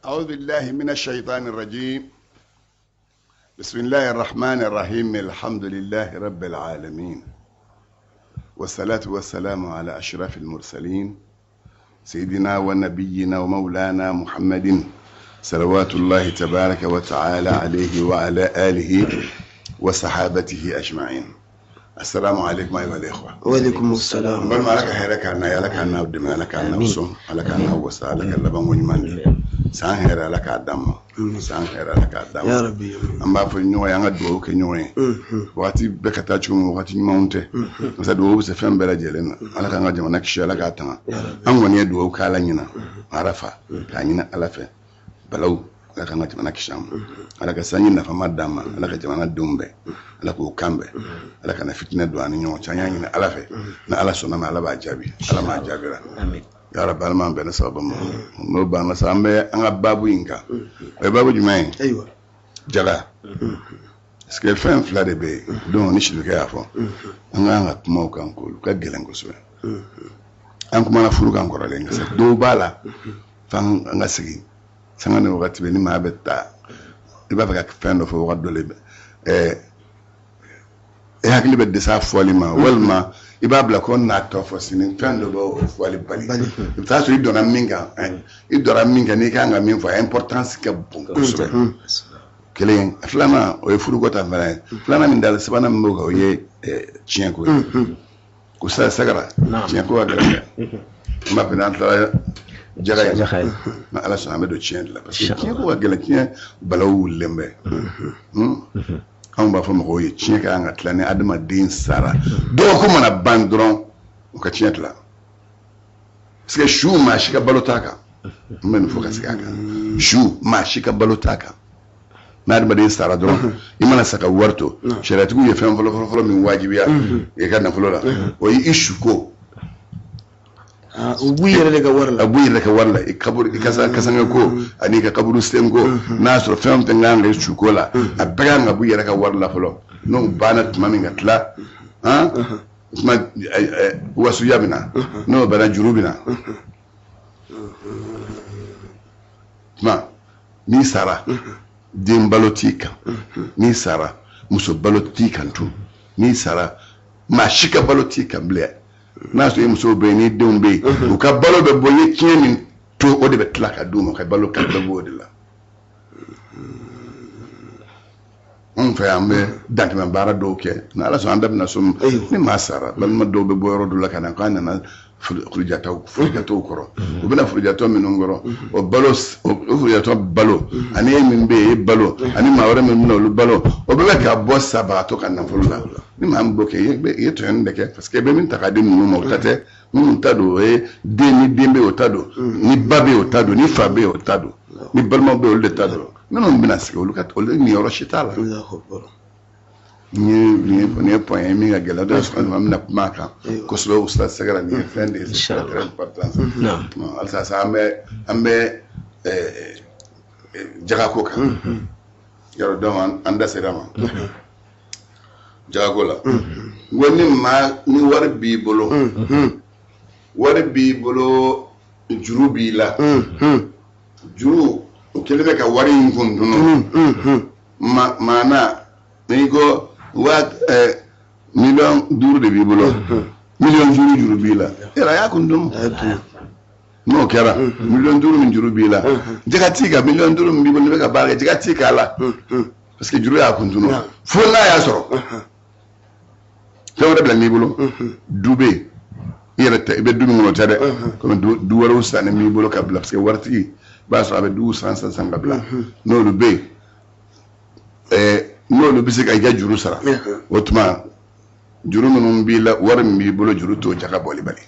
أعوذ بالله من الشيطان الرجيم بسم الله الرحمن الرحيم الحمد لله رب العالمين والصلاة والسلام على أشرف المرسلين سيدنا ونبينا ومولانا محمد صلوات الله تبارك وتعالى عليه وعلى آله وصحابته أجمعين السلام عليكم أيها الإخوة وعليكم السلام Balima ala ka hɛrɛ k'an na ye ala k'an n'aw dɛmɛ ala k'an n'aw sɔn ala k'an n'aw wasa ala ka labanko ɲuman di san hɛrɛ ala k'a d'an ma san hɛrɛ ala k'a d'an يا ma ربي an b'a fɔ ɲɔgɔn ye an ka dugawu kɛ ɲɔgɔn ye wagati bɛɛ ka taa cogo min wagati ɲumanw tɛ masa dugawu bɛ se fɛn bɛɛ lajɛlen na ala k'an ka jamana kisi ala k'a tanga an kɔni ye dugawu k'ala ɲina arafa k'a ɲini ala fɛ balawu ala k'an ka jamana kisi an ma ala ka sanji nafama d'an ma ala ka jamana denw bɛn ala k'o kan bɛn ala kana fitinɛ don an ni ɲɔgɔn cɛ an y'a ɲini ala fɛ ni ala sɔnna ma ala b'a jaabi ala m'a jaabira ya rabi ala m'an bɛn ni sababu ma n'o banna sa an bɛ an ka baabu in kan o ye baabu jumɛn ye أيوة jaga parce que fɛn fila de bɛ yen donc ni silukɛ y'a fɔ an k'an ka kuma o kan k'olu ka gɛlɛn kosɛbɛ an kumana furu kan kɔrɔlen parce que dɔw b'a la f'an an ka segin sanga ni wagati bɛ ni maa bɛ taa i b'a fɛ ka fɛn dɔ fɔ wagati dɔ le bɛ ɛɛ e hakili bɛ dɛsɛ a fɔli ma walima i b'a bila ko n'a tɔ fɔ sini fɛn dɔ b'o fɔli bali i bɛ taa sɔrɔ i donna min kan i donna min kan n'i kan ka min fɔ a importance ka bon kosɛbɛ kelen filanan o ye furuko ta fana ye filanan min dala sabanan min b'o kan o ye tiɲɛko ye ko sa sagara tiɲɛko ka gɛlɛn dɛ n b'a fɛ n'an tilala jaga ye Jaga ye. na ala sɔnna an bɛ don tiɲɛ de la parce que tiɲɛko ka gɛlɛn tiɲɛ balawu wulilen bɛ anw b'a fɔ mɔgɔw ye tiɲɛ ka kan ka tila ni adamaden sara dɔgɔkun mana ban dɔrɔn u ka tiɲɛ tila parce que su maa si ka balo t'a kan n bɛ nin fɔ ka segin a kan su maa si ka balo t'a kan n'adamaden sara dɔrɔn i mana sa ka wari to sariyatigiw ye fɛn fɔlɔ fɔlɔ fɔlɔ min wajibiya i ka nafolo la o ye i suko u b'u yɛrɛ de ka wari la a b'u yɛrɛ ka wari la i kaburu i kasa kasange ko ani i ka kaburu sen ko n'a sɔrɔ fɛn o fɛn kan ka kɛ suko la a bɛɛ kan ka b'u yɛrɛ ka wari la fɔlɔ n'o banna tuma min ka tila han tuma wasuya bɛ na n'o banna juru bɛ na tuma n'i sara den balo t'i kan n'i sara muso balo t'i kan tun n'i sara maa si ka balo t'i kan bilen n'a sɔrɔ i musow bɛ yen n'i denw bɛ yen u ka balo bɛ bɔ i ye tiɲɛ min to o de bɛ tila ka d'u ma ka balo ka bɛɛ bɔ o de la anw fɛ yan an bɛ dantɛmɛ baara dɔw kɛ ni ala sɔnna an da bɛna so min ni maa sara balima dɔw bɛ bɔ yɔrɔ dɔ la ka na k'an nana furujatɔw furujatɔw kɔrɔ u bɛna furujatɔ minnu kɔrɔ o balo o furujatɔ balo ani e min bɛ yen e balo ani maa wɛrɛ min bɛna olu balo o bɛɛ bɛ ka bɔ sabagatɔ ka nafolo la ni maa min b'o kɛ i ye tɔɲɔni de kɛ parce que i bɛ min ta k'a di ninnu ma o ta tɛ minnu ta don o ye den ni den bɛ yen o ta don ni ba bɛ yen o ta don ni fa bɛ yen o ta don ni balimaw bɛ yen olu de ta don minnu bɛna sigi olu ka olu niyɔrɔ si t'a la. Allahu Akbar. Nin ye point ye min ka gɛlɛn dɔ sɔrɔ an bɛna kuma a kan kosɛbɛ ustaz Sagara nin ye fɛn de ye c'est très très important. Halisa sa an bɛ an bɛ jagako kan yɔrɔ donc an da sera ma jagako la n ko ni maa ni wari b'i bolo wari b'i bolo juru b'i la juru o kɛlen bɛ ka wari in kun tunu maana n'i ko wa 5 miliyɔn de b'i bolo 5 miliyɔn juru b'i la yɛrɛ a y'a kun tunu n'o kɛra 5 miliyɔn min juru b'i la jaga t'i kan 5 miliyɔn min b'i bolo n'i bɛ ka baara kɛ jaga t'i k'a la parce que juru y'a kun tunu fo n'a y'a sɔrɔ fɛn wɛrɛ bila n'i bolo du bɛ yen i yɛrɛ tɛ i bɛ du min kɔnɔ o tɛ dɛ komi du wɛrɛw sannen b'i bolo ka bila parce que waritigi i b'a sɔrɔ a bɛ duw san san san ka bila n'olu bɛ yen n'olu bɛ se ka i ka juru sara o tuma juru minnu b'i la wari min b'i bolo juru t'o jaga bɔli bali.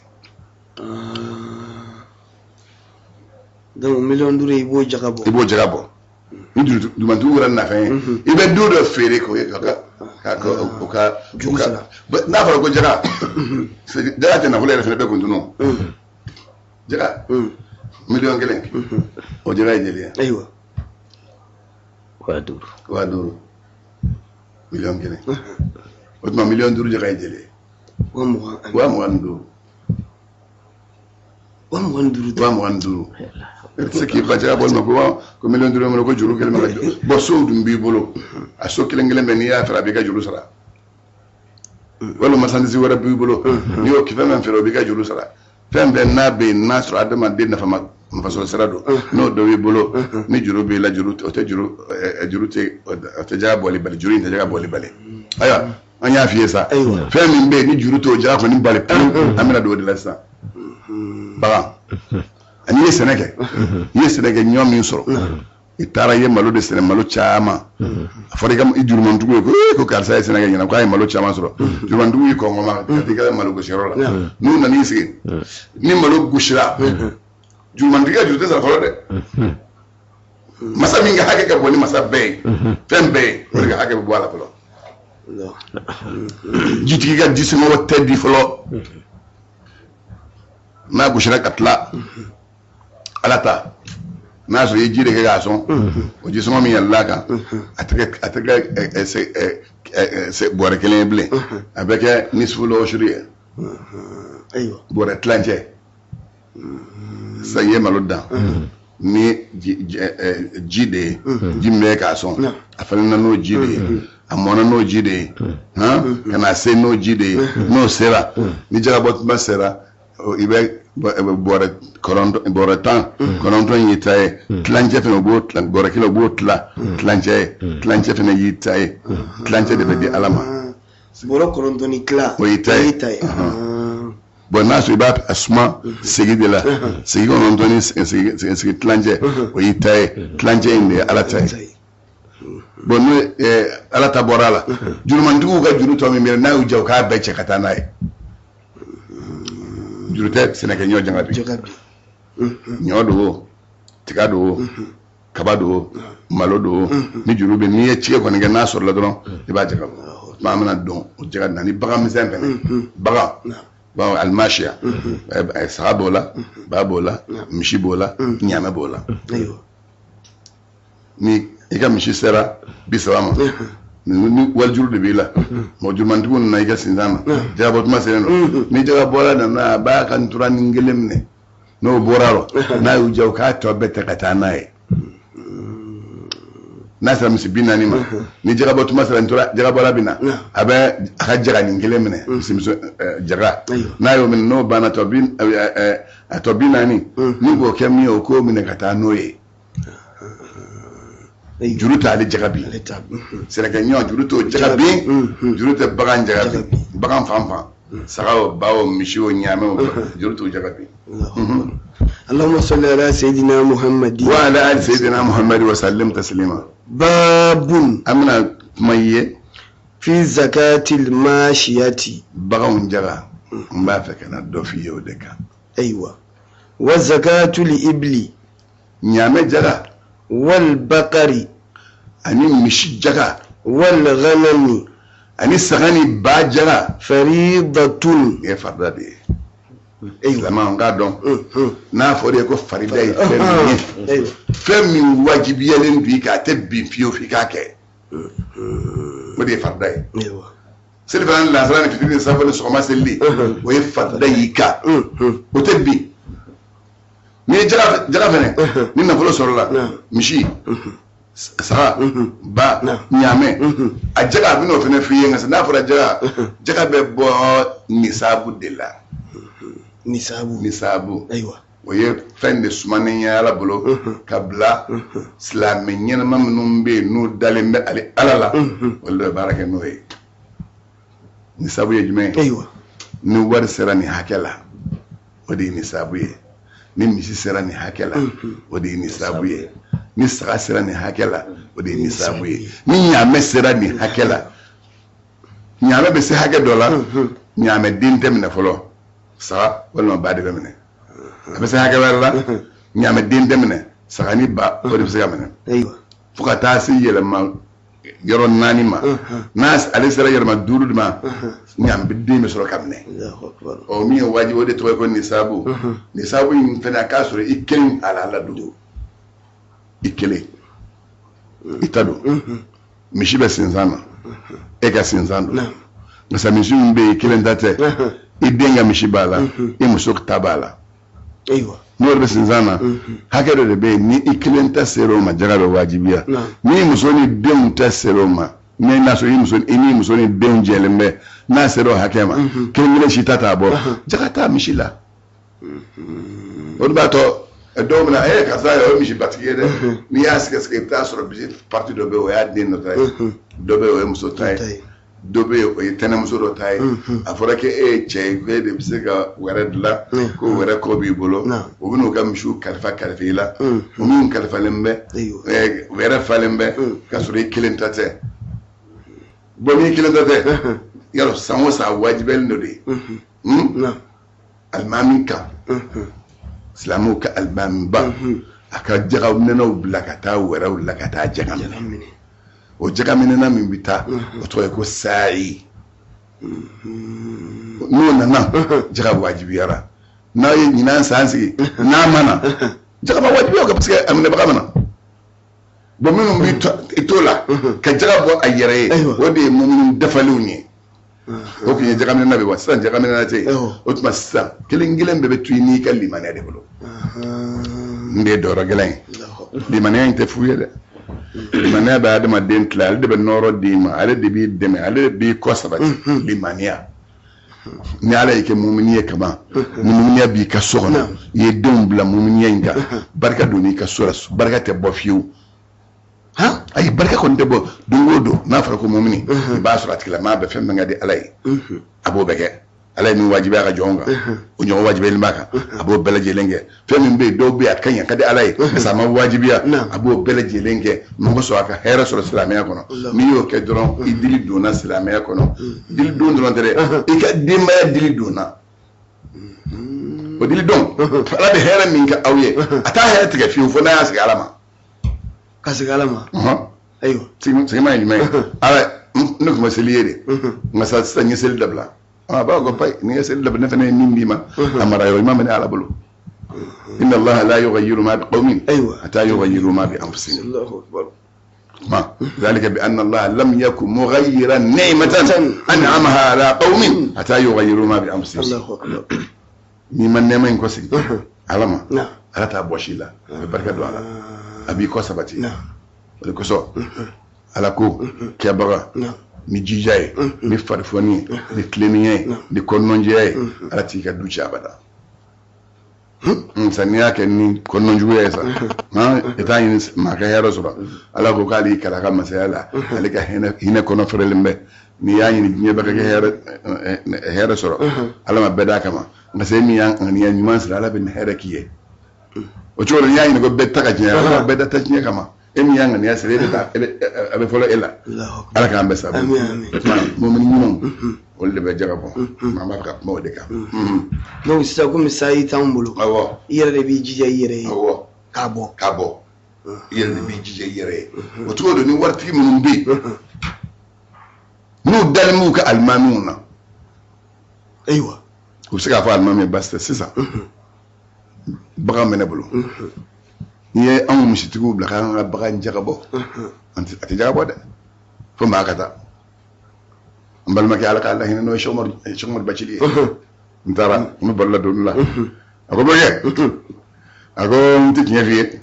Donc 5 miliyɔn i b'o jaga bɔ. I b'o jaga bɔ ni jurumantigiw kɛra nafɛn ye i bɛ du dɔ feere k'o ye ka ka o ka Juru sara. N'a fɔra ko jaga jaga tɛ nafolo yɛrɛ fana bɛɛ kun tunu jaga 1 miliyɔn o jaga ye joli ye? Ayiwa. 5000. 5000 1 miliyɔn o tuma 5 miliyɔn jaga ye joli ye? 20,000. 25,000. 25. 25,000. E tɛ se k'i ban jaga bɔli ma ko 5 miliyɔn bolo, ko juru kelen bɛ ka jɔ. Bɔn, sow dun b'i bolo, a so kelen kelen bɛɛ, n'i y'a feere, a b'i ka juru sara, walima marchandise wɛrɛ b'i bolo, n'i y'o fɛn fɛn feere, o b'i ka juru sara. Fɛn fɛn n'a bɛ yen, n'a sɔrɔ adamaden nafama nafasɔrɔ sira don, n'o dɔ b'i bolo, ni juru b'i la, juru o tɛ juru juru tɛ, o tɛ jaga bɔli bali, juru in tɛ jaga bɔli bali. Ayiwa, an y'a f'i ye sa, fɛn min bɛ yen ni juru t'o jaga kɔni bali pewu, an bɛna don o de la sisan. Bagan, ani i ye sɛnɛ kɛ, i ye sɛnɛ kɛ, ɲɔ min sɔrɔ, i taara i ye malo de sɛnɛ, malo caman. A fɔra i ka i jurumantigiw ye ko ee, ko karisa ye sɛnɛ kɛ ɲinan, k'a ye malo caman sɔrɔ. Jurumantigiw y'i kɔn ma ka t'i ka malo gosiyɔrɔ la. N'u nan'i sigi, ni malo gosira, jurumantigi ka juru tɛ sara fɔlɔ dɛ. Masa min ka hakɛ ka bon ni masa bɛɛ ye, fɛn bɛɛ ye, o de ka hakɛ bɛ bɔ a la fɔlɔ. Jitigi ka jisɔngɔ tɛ di fɔlɔ. N'a gosira ka tila, ala ta, n'a y'a sɔrɔ i ye ji de kɛ k'a sɔn, o jisɔngɔ min yɛlɛla a kan, a tɛ kɛ bɔrɛ kelen ye bilen, a bɛ kɛ nisfu usuri ye, bɔrɛ tilancɛ. Sisan i ye malo dan ni ji de ye, ji min bɛ k'a sɔn, a falenna n'o ji de ye, a mɔnna n'o ji de ye, han, ka na se n'o ji de ye. N'o sera, ni jagabɔ tuma sera, i bɛ bɔrɛ 9, bɔrɛ 19 y'i ta ye, tilancɛ fana, o b'o tila, bɔrɛ kelen, o b'o tila tilancɛ ye, tilancɛ fana y'i ta ye, tilancɛ de bɛ di Ala ma. Bɔrɔ 9 ni tila. O y'i ta ye. O y'i ta ye. Bon, n'a sɔrɔ i b'a a suma segi de la, segi 9 ni segi tilancɛ, o y'i ta ye, tilancɛ in de ye Ala ta ye. Bon, n'o Ala ta bɔra a la, jurumantigiw ka juru tɔ min bɛ yen, n'a y'u diya, u k'a bɛɛ cɛ ka taa n'a ye. Juru tɛ sɛnɛkɛ ɲɔ janga bi. Jaga bi. Ɲɔ don o, tiga don o, kaba don o, malo don o, ni juru bɛ, n'i ye cikɛ kɔni kɛ, n'a sɔrɔla dɔrɔn, i b'a jaga bɔ. O tuma an bɛna don o jaga na ni bagan misɛn fɛnɛ, bagan bawo alimasiya, saga b'o la, ba b'o la, misi b'o la, ɲaamɛ b'o la. Ni i ka misi sera 30 ma, ni walijuru de b'i la, mɔgɔ jurumantigiw nana i ka sinsan na, jagabɔ tuma selen don, ni jagabɔla nana, a b'a ka nturanin kelen minɛ. N'o bɔra rɔ, n'a y'u diya, u k'a tɔ bɛɛ ta ka taa n'a ye. N'a sera misi 40 ma, ni jagabɔ tuma sera, ntura jagabɔla bɛ na, a bɛ a ka jaganin kelen minɛ, misimuso jaga. N'a y'o minɛ, n'o banna, tɔ bi a tɔ 40, ni k'o kɛ min ye, o k'o minɛ ka taa n'o ye. Juru t'ale jaga bi. Ale ta. Sɛnɛkɛ ɲɔ, juru t'o jaga bi, juru tɛ bagan jaga bi, bagan fan fan, saga o, ba o, misi o, ɲaamɛ o, juru t'o jaga bi. اللهم صل على سيدنا محمد. وعلى آل سيدنا محمد وسلم تسليما. باب. An bɛna kuma i ye. في زكاة الماشية. Baganw jaga, n b'a fɛ ka na dɔ f'i ye o de kan. أيوة، وزكاة الإبل. Ɲaamɛ jaga. والبقر. Ani misi jaga. والغنم. Ani saga ni ba jaga. فريضة. Nin ye farida de ye. Silamɛw, n k'a dɔn, n'a fɔra ye ko farida ye fɛn min ye, fɛn min wajibiyalen don i kan, a tɛ bin fiyewu f'i k'a kɛ, o de ye farida ye. Seli fana ni lansara ni fitiri ni safo ni sɔgɔma selili, o ye farida y'i kan, o tɛ bin. N'i ye jaga jaga fɛnɛ, ni nafolo sɔrɔla, misi, saga, ba, ɲaamɛ, a jaga, a bɛn'o fɛnɛ f'i ye. Nka n'a fɔra jaga, jaga bɛ bɔ nisabu de la. Nisabu. Nisabu. O ye fɛn de sumanen ye Ala bolo ka bila silamɛ ɲɛnama minnu bɛ yen, n'u dalen bɛ ale Ala la, olu de bɛ baara kɛ n'o ye. Nisabu ye jumɛn ye? Ni wari sera nin hakɛ la, o de ye nisabu ye. Ni misi sera nin hakɛ la, o de ye nisabu ye. Ni saga sera nin hakɛ la, o de ye nisabu ye. Ni ɲaamɛ sera nin hakɛ la, ɲaamɛ bɛ se hakɛ dɔ la, ɲaamɛ den tɛ minɛ fɔlɔ, saga walima ba de bɛ minɛ. A bɛ se hakɛ wɛrɛ la, ɲaamɛ den tɛ minɛ, saga ni ba, o de bɛ se ka minɛ. Fo ka taa se yɛlɛma yɔrɔ naani ma. N'a ale sera yɛlɛma duuru de ma, ɲaamɛ den bɛ sɔrɔ ka minɛ. Allahu akbar. Ɔ, min ye wajibi, o de tɔgɔ ye ko nisabu. Nisabu in fɛnɛ, a k'a sɔrɔ i kelen halala don, i kelen i ta don. Misi bɛ sinsan na, e ka sinsan don. Nka misi min bɛ yen, i kelen ta tɛ, i den ka misi b'a la, i muso ta b'a la. Ayiwa. N'o de bɛ sinsan na, hakɛ dɔ de bɛ yen, ni i kelen ta sera o ma, jaga bɛ wajibiya. Ni muso ni denw ta sera o ma, ni n'a sɔrɔ i muso, i ni muso ni denw jɛlen bɛ, n'a sera o hakɛ ma, kelen kelen si ta t'a bɔ, jaga t'a misi la. O de b'a tɔ dɔw bɛna karisa o ye misibatigi ye dɛ. N'i y'a sɛgɛsɛgɛ, i bɛ taa sɔrɔ misi partie dɔ bɛ yen, o y'a den dɔ ta ye, dɔ bɛ yen, o ye muso ta ye, dɔ bɛ yen, o ye tɛnɛmuso dɔ ta ye. A fɔra k'e ye cɛ ye, k'e de bɛ se ka wɛrɛ dilan, ko wɛrɛ kɔ b'i bolo. U bɛn'u ka misiw kalifa kalifa i la, o minnu kalifalen bɛ, wɛrɛ falen bɛ, k'a sɔrɔ i kelen ta tɛ. Bon, n'i kelen ta tɛ, yarɔ san o san wajibiyalen dɔ de ye alimami kan, silamɛw ka alimamiba, a ka jagaminɛnaw bila ka taa wɛrɛw la, ka taa jaga minɛ. O jagaminɛna min bɛ taa, o tɔgɔ ye ko saayi. N'o nana, jaga wajibiyara. N'a ye ɲinan san sigi, n'a ma na, jaga ma wajibiya o kan, parce que a minɛbaga ma na. Bon, minnu bɛ t'o la ka jaga bɔ a yɛrɛ ye, o de ye mumini dafalenw ye. O tun ye jagaminɛna bɛ wa sisan jagaminɛna tɛ yen. O tuma sisan, kelen kelen bɛɛ bɛ to i n'i ka limaniya de bolo. N de ye dɔyɔrɔ gɛlɛn ye. Limaniya in tɛ fu ye dɛ. Limaniya bɛ adamaden tila, ale de bɛ nɔɔrɔ d'i ma, ale de b'i dɛmɛ, ale de b'i kɔ sabati. Limaniya, ni Ala y'i kɛ mumini ye kaban, ni muminiya b'i ka so kɔnɔ, i ye denw bila muminiya in kan, barika donn'i ka so la, barika tɛ bɔ fiyewu. Ayi, barika kɔni tɛ bɔ. Don o don n'a fɔra ko mumini, i b'a sɔrɔ a tigilamaa bɛ fɛn fɛn ka di Ala ye, a b'o bɛɛ kɛ. Ala ye min wajibiya a ka jɔnw kan, o ɲɔgɔn wajibiyalen b'a kan, a b'o bɛɛ lajɛlen kɛ. Fɛn min bɛ yen, dɔw bɛ yen, a ka ɲi, a ka di Ala ye, parce que a ma wajibiya, a b'o bɛɛ lajɛlen kɛ. Mɔgɔ sɔrɔ a ka hɛrɛ sɔrɔ silamɛya kɔnɔ. N'i y'o kɛ dɔrɔn, i dili donna silamɛya kɔnɔ. Dili don dɔrɔn tɛ dɛ, i ka denbaya dili donna. O dili don, Ala bɛ hɛrɛ min kɛ aw ye, a t'a hɛrɛ tigɛ fiyewu fo n'a y'a sigi Ala ma. Ka segin Ala ma. Ayiwa. Sigima ye jumɛn ye? Ala, ne tun bɛ seli ye de, nka sisan n ye seli dabila. A b'a fɔ ko payi, n'i ye seli dabila, ne fana ye min d'i ma, a mara yɔrɔ ɲuman bɛ ne Ala bolo. Inna Allaha la yughayyiru ma bi qawmin hatta yughayyiru ma bi anfusihim. Ma dhalika bi anna Allaha lam yakun mughayyiran ni'matan an'amaha ala qawmin hatta yughayyiru ma bi anfusihim. N'i ma nɛɛma in kɔsegin Ala ma, Ala t'a bɔsi i la. A bɛ barika don a la, a b'i kɔ sabati. O de kosɔn Ala ko kɛbaga ni jija ye, ni farifoni ye, ni tilennenya ye, ni kɔnɔnjɛya ye, Ala t'i ka du ci abada. Nka n'i y'a kɛ ni kɔnɔnjuguya ye sa, i t'a ɲini maa ka hɛrɛ sɔrɔ. Ala ko k'ale y'i kalan a ka masaya la, ale ka hinɛ kɔnɔ fɛrɛlen bɛ. N'i y'a ɲini diɲɛ bɛɛ ka kɛ hɛrɛ sɔrɔ, Ala ma bɛɛ d'a kama. Nka se min y'a ŋaniya ɲuman siri, Ala bɛ hɛrɛ k'i ye o cogo la. N'i y'a ɲini ko bɛɛ ta ka tiɲɛ, Ala ma bɛɛ da ta tiɲɛ kama. E min y'a ŋaniya siri, e bɛ taa, a bɛ fɔlɔ e la. Ala k'an bɛɛ sababu. Mumini ɲumanw, olu de bɛ jaga bɔ. An b'a fɛ ka kuma o de kan. Donc sisan, komi sayi t'anw bolo, i yɛrɛ de b'i jija i yɛrɛ ye k'a bɔ. K'a bɔ, i yɛrɛ de b'i jija i yɛrɛ ye. O cogo don, ni waritigi minnu bɛ yen, n'u dalen b'u ka alimamiw na, u bɛ se k'a fɔ alimami ye: basi tɛ, sisan bagan bɛ ne bolo, n'i ye anw misitigiw bila k'an ka bagan jaga bɔ, a tɛ jaga bɔ dɛ, fo maa ka taa. N balimakɛ, Ala k'a lahinɛ, n'o ye Sɛki Umaru Bacili ye, n taara n bɛ baro la don dɔ la, a ko: morikɛ, a ko n tɛ tiɲɛ f'i ye,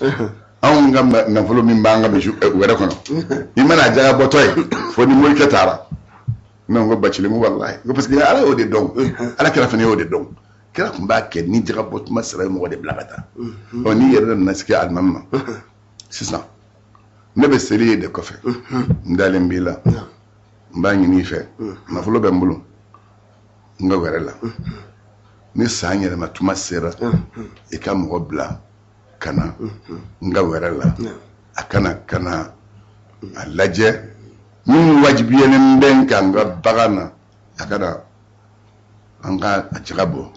anw ka nafolo min b'an ka misi wɛrɛ kɔnɔ, i mana jaga bɔtɔ ye fo ni morikɛ taara. Ne ko Bacili, n ko walahi, ko parce que Ala y'o de dɔn, Ala kira fana y'o de dɔn. Kira tun b'a kɛ, ni jaga bɔ tuma sera, ye mɔgɔ de bila ka taa. Ɔ, n'i yɛrɛ nana sigi alimami ma sisan, ne bɛ seli ye de kɔfɛ, n dalen b'i la, n b'a ɲini i fɛ, nafolo bɛ n bolo n ka wɛrɛ la, ni san yɛlɛma tuma sera, i ka mɔgɔ bila ka na n ka wɛrɛ la, a kana ka na a lajɛ min wajibiyalen bɛ n kan n ka bagan na, a ka na an ka a jaga bɔ.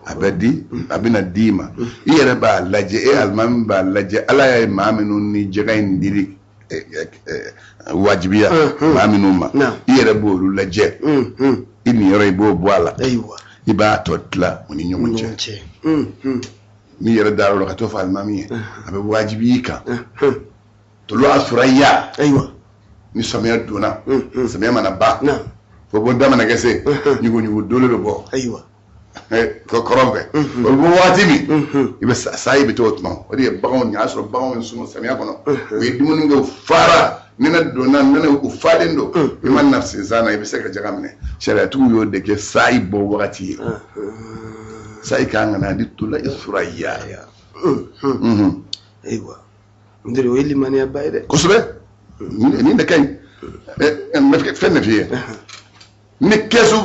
A bɛ di, a bɛna d'i ma, i yɛrɛ b'a lajɛ, e alimami b'a lajɛ. Ala ye maa minnu ni jaga in dili wajibiya maa minnu ma, i yɛrɛ b'olu lajɛ, i niyɔrɔ i b'o bɔ a la, i b'a tɔ tila u ni ɲɔgɔn cɛ. N'i yɛrɛ dar'o la ka t'o fɔ alimami ye, a bɛ wajibi i kan tolo a suraya. Ni samiya donna, samiya mana ban, fo bon da mana kɛ se, ɲuguɲugu dolo bɛ bɔ. Kɔrɔn fɛ, o bɛ bɔ waati min, i bɛ sayi bɛ t'o tuma. O de ye baganw y'a sɔrɔ baganw ye sun samiya kɔnɔ, u ye dumuni kɛ, u fara, nɛnɛ donna, nɛnɛ, u falen don. I ma na sinsan na, i bɛ se ka jaga minɛ. Sariyatigiw y'o de kɛ sayi bɔ wagati ye. Sayi kan ka na ni tula suraya. Ayiwa, n o ye limaniyaba ye dɛ. Kosɛbɛ, nin de ka ɲi. N bɛ fɛn de f'i ye: ni kɛsu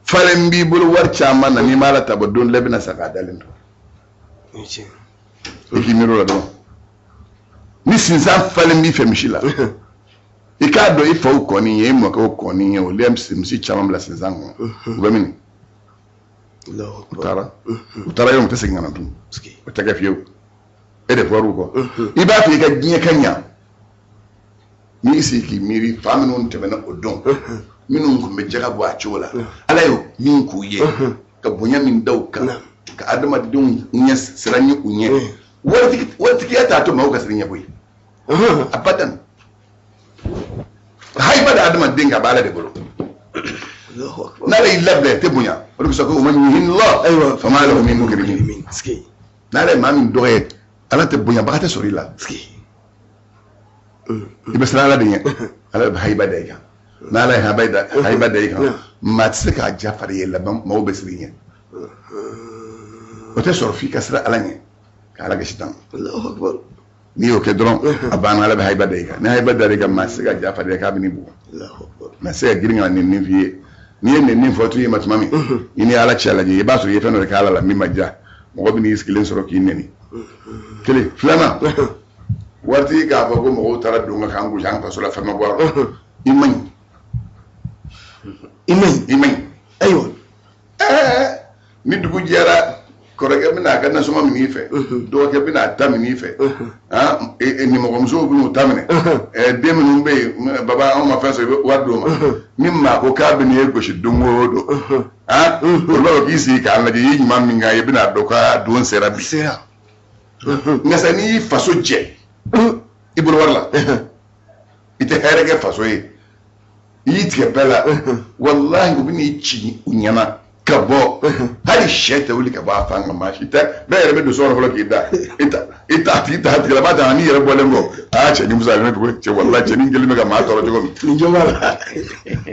falen b'i bolo wari caman na, n'i m'a la ta bɔ, don dɔ la i bɛna sa k'a dalen to. I k'i miiri o la dɔrɔn. Ni sinsan falen b'i fɛ misi la, i k'a dɔn i faw kɔni ye, i mɔkɛw kɔni ye, olu ye misi caman bila sinsan kɔnɔ. U bɛ min? U taara, u taara yɔrɔ min, u tɛ segin ka na tun. O tɛ kɛ fiyewu. E de fɔr'u kɔ. I b'a fɛ i ka diɲɛ ka ɲa, n'i sigi k'i miiri, fa minnu tɛmɛna o don, minnu tun bɛ jaga bɔ a cogo la, Ala ye min k'u ye, ka bonya min da u kan, ka adamadenw ɲɛ siran ɲɛ u ɲɛ. Waritigiya t'a to maaw ka siran ɲɛ koyi, abadan. Hayiba da adamaden kan, a bɛ Ala de bolo. N'Ala y'i labila, i tɛ bonya. O de kosɔn ko man yuhinillah ayiwa fama lahu min mukrimin. N'Ala ye maa min dɔgɔya, Ala tɛ bonyabaga tɛ sɔrɔ i la. I bɛ siran Ala de ɲɛ, Ala bɛ hayiba da i kan. N'Ala ye hayiba da i kan, maa tɛ se k'a ja fari ye laban, maaw bɛ siran i ɲɛ. O tɛ sɔrɔ f'i ka siran Ala ɲɛ, ka Ala gasi tan. N'i y'o kɛ dɔrɔn, a banna, Ala bɛ hayiba da i kan. Ni hayiba da i kan, maa tɛ se ka ja fari ye k'a bɛ n'i bugɔ, maa tɛ se ka girin ka na nɛni f'i ye. N'i ye nɛni fɔ tu i ma tuma min, i ni Ala cɛ lajɛ, i b'a sɔrɔ i ye fɛn dɔ de kɛ Ala la min ma diya. Mɔgɔ bɛ n'i sigilen sɔrɔ k'i nɛni. Kelen filanan, waritigi k'a fɔ ko mɔgɔw taara don ka k'an gosi an faso la, fɛn ma bɔ a rɔ. I man ɲi. I man ɲi. I man ɲi. Ayiwa. Ɛɛ, ni dugu jɛra, kɔrɔkɛ bɛna a ka nasɔngɔ minɛ i fɛ, dɔgɔkɛ bɛna a ta minɛ i fɛ, nimɔgɔmusow bɛn'u ta minɛ, den minnu bɛ yen, baba, anw ma fɛn sɔrɔ, i bɛ wari d'o ma. Ni maa ko k'a bɛ n'e gosi don o don, olu b'a fɔ k'i sigi k'a lajɛ, i ye ɲuman min k'a ye, i bɛna dɔn k'a don sera bi. Nka sa, n'i y'i faso jɛ i bolo wari la, i tɛ hɛrɛ kɛ faso ye, i y'i tigɛ bɛɛ la, walahi, u bɛ n'i ci u ɲɛna ka bɔ. Hali sɛ tɛ wuli ka bɔ a fan kan, maa si tɛ. Bɛɛ yɛrɛ bɛ don so kɔnɔ fɔlɔ k'i da. I ta i ta a tigi ta a tigilama ta n'i yɛrɛ bɔlen kɔ, aa, cɛ ni muso, a bɛ ko cɛ, walahi, cɛnin kelen bɛ ka maa tɔɔrɔ cogo min. Nin jɔn b'a la.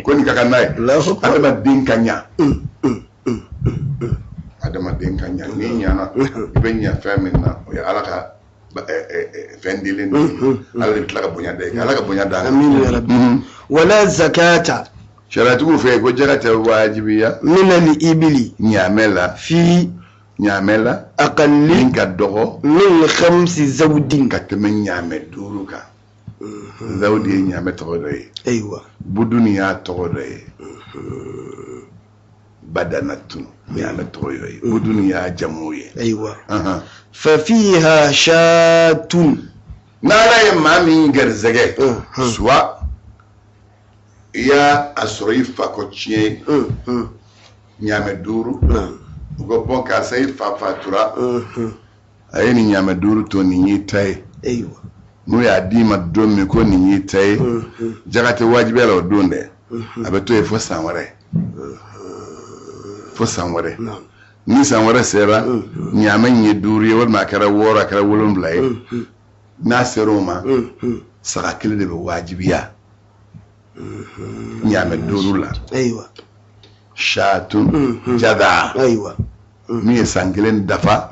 Ko nin ka kan n'a ye. Adamaden ka ɲa, adamaden ka ɲa. N'i ɲana, i bɛ ɲa fɛn min na, o ye Ala ka fɛn dilen de ye. Ala de bɛ tila ka bonya da i kan. Ala ka bonya da kan. Amina ya rabbi. Wala zakata. Sariyatigiw fɛ yen ko jaga tɛ wajibiya. Min al ibili. Ɲaamɛ la. Fi. Ɲaamɛ la. Aqalli. Min ka dɔgɔ. Min khamsi zawdin. Ka tɛmɛ ɲaamɛ 5 kan. Zawdi ye ɲaamɛ tɔgɔ dɔ ye. Ayiwa. Buduni y'a tɔgɔ dɔ ye. Badanatun ɲaamɛ tɔgɔ dɔ ye. Buduni y'a jamu ye. Ayiwa. Fa fiha shatun. N'Ala ye maa min garisɛgɛ, soit i y'a a sɔrɔ i fa kɔ tiɲɛ ye, ɲaamɛ 5, u ko bɔn, karisa, i fa fatura, a ye nin ɲaamɛ 5 to, nin y'i ta ye. N'u y'a d'i ma don min ko nin y'i ta ye, jaga tɛ wajibiya la o don dɛ. A bɛ to yen fo san wɛrɛ, fo san wɛrɛ. Ni san wɛrɛ sera, ɲaamɛ in ye 5 ye, walima a kɛra 6, a kɛra 7 ye, n'a sera o ma, saga kelen de bɛ wajibiya ɲaamɛ 5 la. Shatun jada. Min ye san kelen dafa,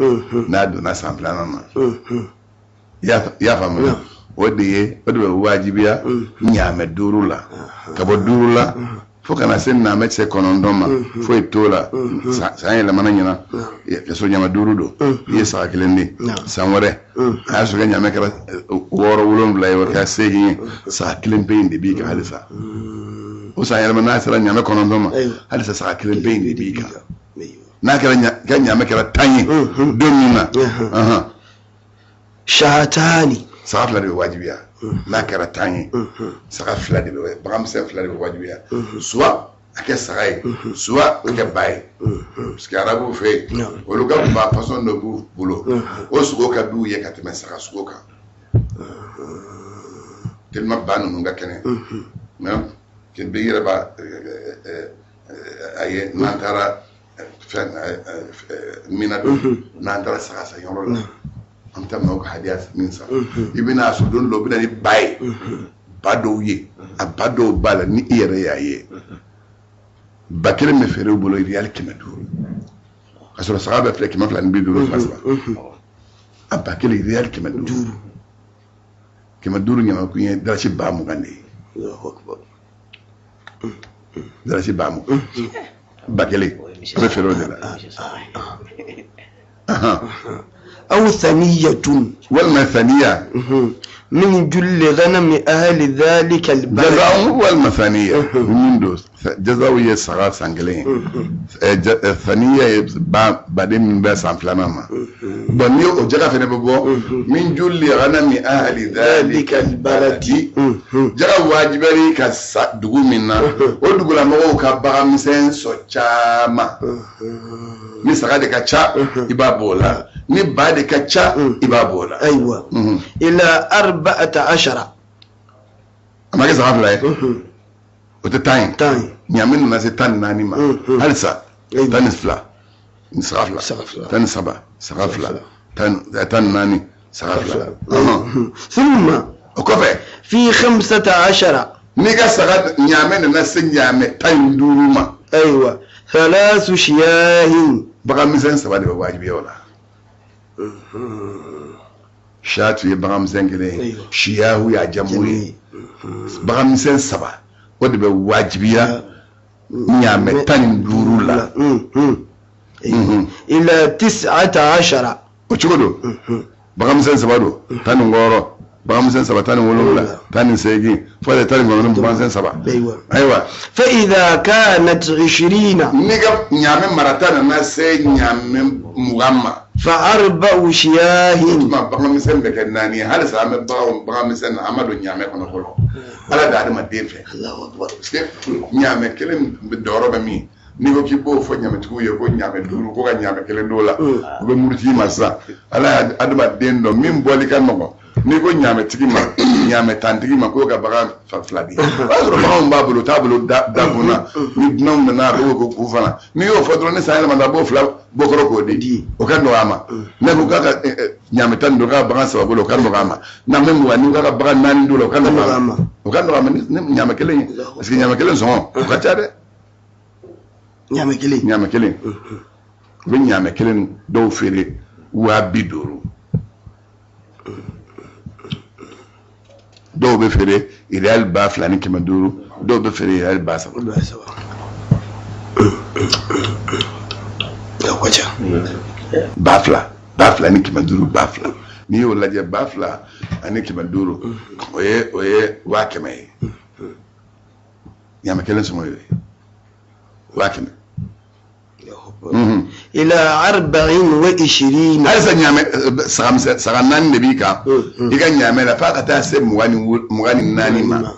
n'a donna san filanan na, i y'a faamuya, o de ye, o de bɛ wajibiya ɲaamɛ 5 la. Ka bɔ 5 la fo kana se naamɛ cɛ 9 ma, foyi t'o la. San yɛlɛmana ɲɛna ka sɔrɔ ɲaamɛ 5 don, i ye saga kelen di. San wɛrɛ, a y'a sɔrɔ ɲaamɛ kɛra 6, 7 ye, o kɛra 8 ye, saga kelen pe in de b'i kan halisa. O san yɛlɛma, n'a sera ɲaamɛ 9 ma, halisa saga kelen pe in de b'i kan. N'a kɛra ka ɲaamɛ kɛra 10 ye don min na, shatani. Saga 2 de bɛ wajibiya. N'a kɛra 10 ye, saga 2 de bɛ, baganmisɛn 2 de bɛ wajibiya. Soit a kɛ saga ye, soit a kɛ ba ye, parce que arabuw fɛ yen, olu ka ba façon dɔ b'u bolo, o sogo ka d'u ye ka tɛmɛ saga sogo kan, tellement ba ninnu ka kɛnɛ. Mais i yɛrɛ b'a a ye, n'an taara Fɛn mina don, n'an taara saga san yɔrɔ la, an bɛ taa maaw ka hadiya min san, i bɛna a sɔrɔ don dɔ u bɛ na ni ba ye, ba dɔw ye, a ba dɔw b'a la, ni i yɛrɛ y'a ye, ba kelen bɛ feere u bolo riyali 500, ka sɔrɔ saga bɛɛ filɛ 250, 300. A ba kelen riyali 500, 500 ɲamakun ye dalasi 20,000 de ye. Dalasi 20,000, ba kelen a bɛ feere o de la. Aw thaniyatun. Walima thaniya. Min julli ghanami ahli dhalika albalad. Jazaw walima thaniya min don, jazaw ye saga san kelen ye, thaniya ye ba baden min bɛ san filanan ma. Bon, ni o jaga fana bɛ bɔ min julli ghanami ahli dhalika albaladi, jaga wajibiyali ka sa dugu min na, o dugulamɔgɔw ka bagan misɛn sɔn caman. Ni saga de ka ca, i b'a bɔ o la. Ni ba de ka ca, i b'a bɔ o la. Ayiwa, ila 14. A ma kɛ saga fila ye, o tɛ 10 ye. 10 ye. Ɲaamɛ nana se 14 ma halisa, 12 saga fila, 13 saga fila, 14 saga fila. Thumma. O kɔfɛ. Fi 15. N'i ka saga ɲaamɛ nana se ɲaamɛ 15 ma. Ayiwa, thalathu shiyahin. Bagan misɛn saba de bɛ wajibiya o la. Shatu ye bagan misɛn kelen ye, shiyahu y'a jamu ye. Bagan misɛn saba, o de bɛ wajibiya ɲaamɛ 15 la. Ila 19. O cogo don, bagan misɛn saba don, 16, bagan misɛn saba, 17, 18, fo ka 19, bagan misɛn saba. Ayiwa. Fa idha kanat 20. N'i ka ɲaamɛ marata nana se ɲaamɛ 20 ma. Fa arba'u shiyahin. O tuma bagan misɛn bɛ kɛ naani ye. Halisa an bɛ bagan misɛn na, an ma don ɲaamɛ kɔnɔ fɔlɔ. Ala bɛ adamaden fɛ. Parce que ɲaamɛ kelen dɔyɔrɔ bɛ min? N'i ko k'i b'o fɔ ɲamɛtigiw ye ko ɲamɛ duuru, ko ka ɲamɛ kelen d'o la, u bɛ muruti i ma sisan. Ala y'a adamaden dɔn min bɔli ka nɔgɔn. N'i ko ɲamɛtigi ma, ɲamɛ tantigi ma, k'o ka bagan fila di, o y'a sɔrɔ baganw b'a bolo, o t'a bolo dakun na. Ni dunanw nana, a b'o ko k'u fana. N'i y'o fɔ dɔrɔn, ni san yɛlɛmana, a b'o fila bɔ kɔrɔ k'o di, o ka nɔgɔn a ma. Ne ko k'a ka ɲamɛ 15 k'a ka bagan saba bolo, o ka nɔgɔn a ma. N'an bɛ 20, n'i ko k'a ka bagan naani d'o la, o ka nɔgɔn a ma. O ka nɔgɔn a ma ni ɲamɛ kelen ye, parce que ɲamɛ kelen sɔngɔ o ka ca dɛ. Ɲaamɛ kelen. Ɲaamɛ kelen. U bɛ ɲaamɛ kelen dɔw feere 50,000, dɔw bɛ feere riyali 2500, dɔw bɛ feere riyali 3000. O ka ca. 2000, 2500, 2000. N'i y'o lajɛ, 2500, o ye 100,000 ye. Ɲaamɛ kelen sɔngɔ ye 100,000. Ila 24. Halisa ɲaamɛ saga misɛn, saga naani de b'i kan i ka ɲaamɛ la, f'a ka taa se 24 ma.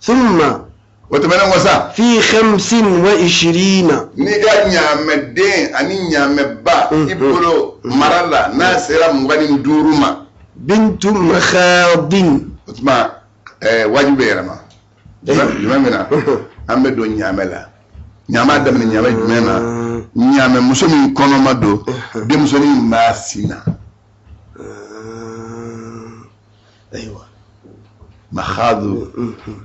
Thumma. O tɛmɛnen kɔ sa. Fi 25. N'i ka ɲaamɛ den ani ɲaamɛ ba i bolo mara la, n'a sera 25 ma. Bintu makhadin. O tuma wajibi bɛ yɛlɛma jumɛn bɛ na? An bɛ don ɲaamɛ la. Ɲaamɛ daminɛ ɲaamɛ jumɛn na? Ɲaamɛ muso min kɔnɔma don, denmusonin b'a sin na. Ayiwa. Mahadu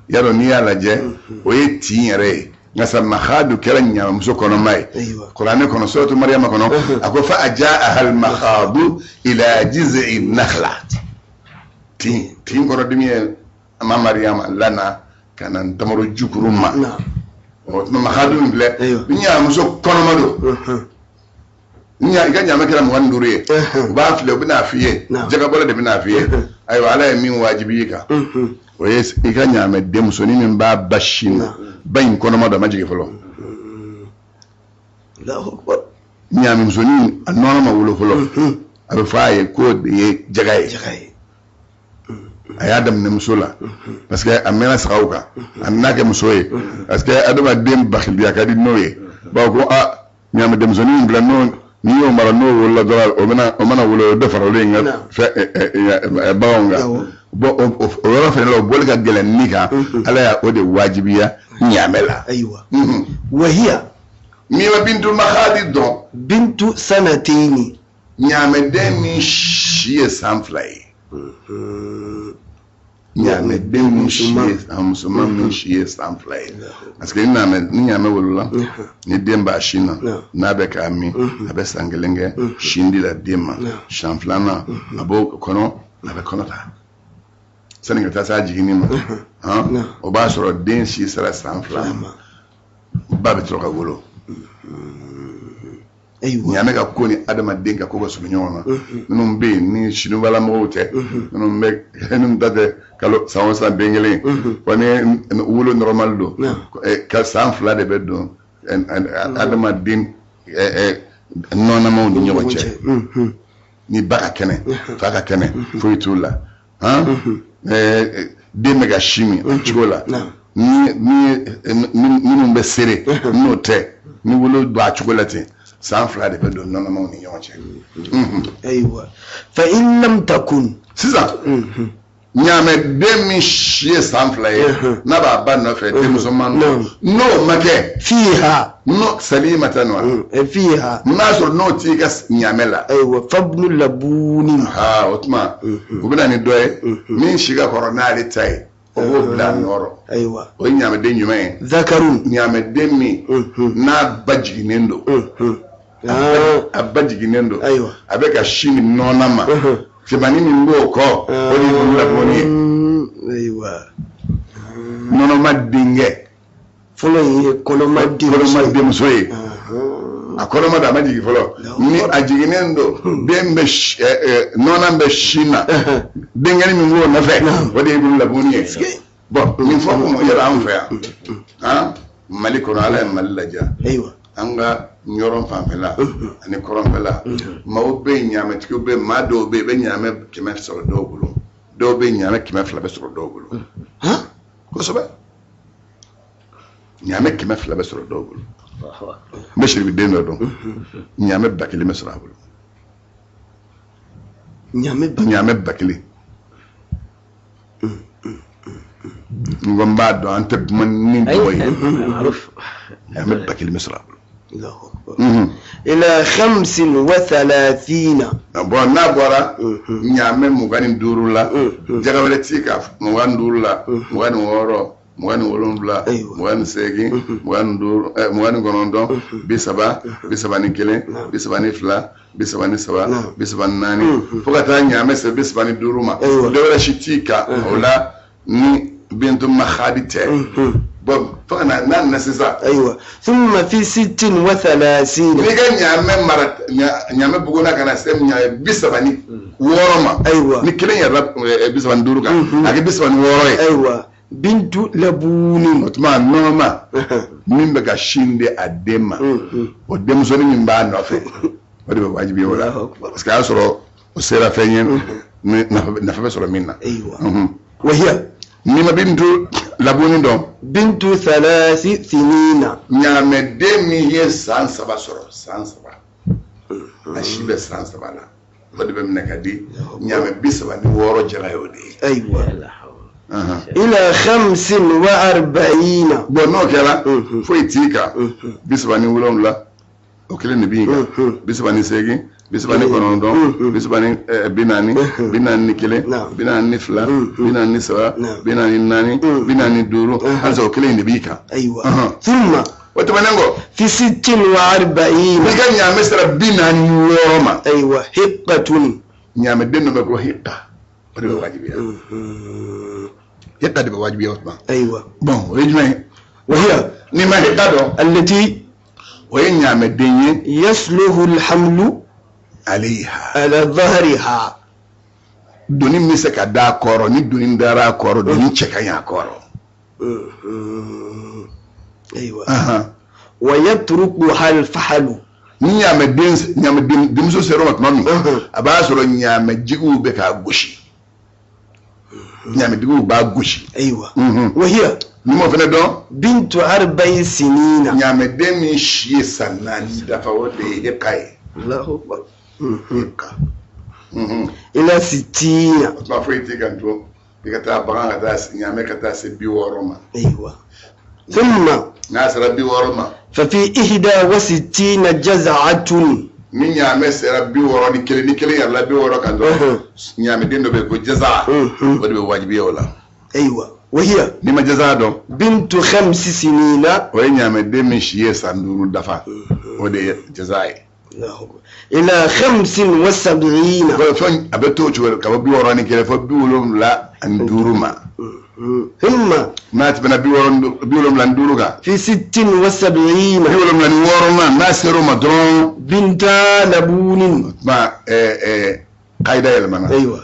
yarɔ, n'i y'a lajɛ, o ye tin yɛrɛ ye. Nka sa mahadu kɛra ɲaamɛmuso kɔnɔma ye. Kuranɛ kɔnɔ, suratu Mariyama kɔnɔ, a ko fa ajaaha al mahadu ila jiz'i nakhla. Tin tin kɔrɔdimi ye ama Mariyama lana ka na ntamaro jukuru ma. O tuma mahadu min filɛ, ni ɲaamɛmuso kɔnɔma don, i ka ɲaamɛ kɛra 25 ye, u b'a filɛ, u bɛna f'i ye, jagabɔla de bɛna f'i ye. Ayiwa, Ala ye min wajibi i kan, o ye i ka ɲaamɛ denmusonin min b'a ba sin na, ba in kɔnɔma don, a ma jigin fɔlɔ. Ɲaamɛmusonin, a nɔnɔ ma wolo fɔlɔ, a bɛ fɔ a ye k'o de ye jaga ye. A y'a daminɛ muso la parce que a mɛnna sagaw kan, a nana kɛ muso ye parce que adamaden bakiliya ka di n'o ye. Bawo ko a ɲaamɛ denmusonin min filɛ, n'o n'i y'o mara, n'o wolola dɔrɔn, o bɛna, o mana wolo, o dɔ fara olu in ka fɛn baganw kan. Bon, o yɔrɔ fɛnɛ la, o bɔli ka gɛlɛn min kan, Ala y'a o de wajibiya ɲaamɛ la. Ayiwa. Wahiya. N'i ma bintu mahadi dɔn. Bintu sanateyini. Ɲaamɛden min si ye san 2 ye. Ɲaamɛden min si ye musoman min si ye san 2 ye. Parce que ni ɲaamɛ wolola, ni den b'a sin na, n'a bɛ k'a min, a bɛ san 1 kɛ sin di la den ma. San 2nan a b'o kɔnɔ, a bɛ kɔnɔ ta. Sani ka taa s'a jiginni ma, o b'a sɔrɔ den si sera san 2 ma. Ba bɛ sɔrɔ ka wolo. Ɲaamɛ ka ko ni adamaden ka ko ka surun ɲɔgɔn na. Minnu bɛ yen ni sinubalamɔgɔw tɛ, minnu bɛ minnu ta tɛ kalo san o san den kelen, wa ni wolo normal don, ka san 2 de bɛ don adamaden nɔnɔmaw ni ɲɔgɔn cɛ. Ni ba ka kɛnɛ, fa ka kɛnɛ, foyi t'u la. Den bɛ ka sin min a cogo la. Ni minnu bɛ sere, n'o tɛ, ni wolo b'a cogo la ten, san 2 de bɛ don nɔnɔmaw ni ɲɔgɔn cɛ. Ayiwa, fa in lam takun. Sisan ɲaamɛden min si ye san 2 ye, n'a b'a ba nɔfɛ, denmusoman don, n'o ma kɛ fiha, n'o salimatan wa fiha, n'a sɔrɔ n'o t'i ka ɲaamɛ la. Ayiwa, fabnu labuni. Ha, o tuma u bɛ na ni dɔ ye min si ka kɔrɔ n'ale ta ye, o b'o bila a nɔ rɔ. Ayiwa, o ye ɲaamɛden jumɛn ye? Zakarun. Ɲaamɛden min n'a ba jiginnen don. A ba jiginnen don. Ayiwa, a bɛ ka sin min nɔnɔ ma. Cɛmannin min b'o kɔ, o de ye ibnu labuni ye. Ayiwa, nɔnɔma denkɛ. Fɔlɔ in ye kɔnɔma denmuso ye. A kɔnɔma don, a ma jigin fɔlɔ. Ni a jiginnen don, den bɛ nɔnɔ bɛ sin na, denkɛnin min b'o nɔfɛ, o de ye ibnu labuni ye. Bon, nin fɔ kun yɛrɛ anw fɛ yan, Mali kɔnɔ, Ala ye Mali ladiya. Ayiwa, an ka ɲɔrɔn fanfɛla ani kɔrɔnfɛla, maaw bɛ yen, ɲaamɛtigiw bɛ yen, maa dɔw bɛ yen, i bɛ ɲaamɛ 100 sɔrɔ dɔw bolo, dɔw bɛ yen, ɲaamɛ 200 bɛ sɔrɔ dɔw bolo. Kosɛbɛ, ɲaamɛ 200 bɛ sɔrɔ dɔw bolo. N bɛ siribiden dɔ dɔn, ɲaamɛ 1000 bɛ sɔrɔ a bolo. Ɲaamɛ 1000. N ko n b'a dɔn, an tɛ kuma ni dɔgɔ ye. Ɲaamɛ 1000 bɛ sɔrɔ a bolo. Ila 35. Bon, n'a bɔra ɲaamɛ 25 la, jaga wɛrɛ t'i kan 25 la, 26, 27, 28, 25, 29, 30, 31, 32, 33, 34, fo ka taa ɲaamɛ se 35 ma. Dɔ wɛrɛ si t'i kan o la ni bintu mahadi tɛ. Bon, fo ka na n'a nana sisan. Ayiwa, thumma fi 36. N'i ka ɲaamɛ mara, ɲaamɛ buguna ka na se ɲaamɛ 36 ma. Ayiwa, ni kelen yɛrɛ 35 kan, a kɛ 36 ye. Ayiwa, bintu labuni. O tuma nɔnɔma min bɛ ka sin di a den ma, o denmusonin min b'a nɔfɛ, o de bɛ wajibiya o la, parce que a y'a sɔrɔ o sera fɛn ye nafa bɛ sɔrɔ min na. Ayiwa, wahiya. N'i ma bintu labuni dɔn. Bintu thalasi sinina. Ɲaamɛden min ye san 3 sɔrɔ, san 3, a si bɛ san 3 la, o de bɛ minɛ ka di ɲaamɛ 36 jaga ye o de ye. Ayiwa, ila 45. Bon, n'o kɛra, foyi t'i kan 37, o kelen de b'i kan, 38, 39, 40, 41, 42, 43, 44, 45, halisa o kelen de b'i kan. Ayiwa, thumma. O tɛmɛnen kɔ, fi 46. N'i ka ɲaamɛ sera 46 ma. Ayiwa, hiqqatun. Ɲaamɛden dɔ bɛ ko hiqqa, o de bɛ wajibiya. Hiqqa de bɛ wajibiya o tuma. Ayiwa. Bon, o ye jumɛn ye? Wahiya. N'i ma hiqqa dɔn. Allati. O ye ɲaamɛden ye. Yasluhu alhamlu. Alayha. Ala dhahriha. Doni min bɛ se ka d'a kɔrɔ, ni doni dara a kɔrɔ, doni cɛ ka ɲi a kɔrɔ. Ayiwa. Wa yatrukuha alfahalu. Ni ɲaamɛ denmuso sera o ma tuma min, a b'a sɔrɔ ɲaamɛjigiw bɛ k'a gosi. Ɲaamɛjigiw b'a gosi. Ayiwa. Wahiya. Ni m'o fana dɔn. Bintu arba'i sinina. Ɲaamɛden min si ye san 4 dafa, o de ye hiqa ye. Allahu akbar. Hiqa. Ila sittina. O tuma foyi t'i kan to i ka taa bagan ka taa ɲaamɛ ka taa se 60 ma. Ayiwa. Thumma. N'a sera 60 ma. ففي 61 جزعة. Ni ɲaamɛ sera 61, ni kelen yɛrɛla 60 kan dɔrɔn, ɲaamɛden dɔ bɛ yen ko jaza, o de bɛ wajibiya o la. أيوة، وهي N'i ma jaza dɔn, بنت 5 سنين. O ye ɲaamɛden min si ye san 5 dafa, o de ye jaza ye. الله أكبر. إلى 75. Fɛn a bɛ to o cogo ka bɔ 61 fo 75 ma. ثم N'a tɛmɛna 75 kan, في 76. 76 na, n'a sera o ma dɔrɔn, بنتا لبون. O tuma kayida yɛlɛmana. أيوة.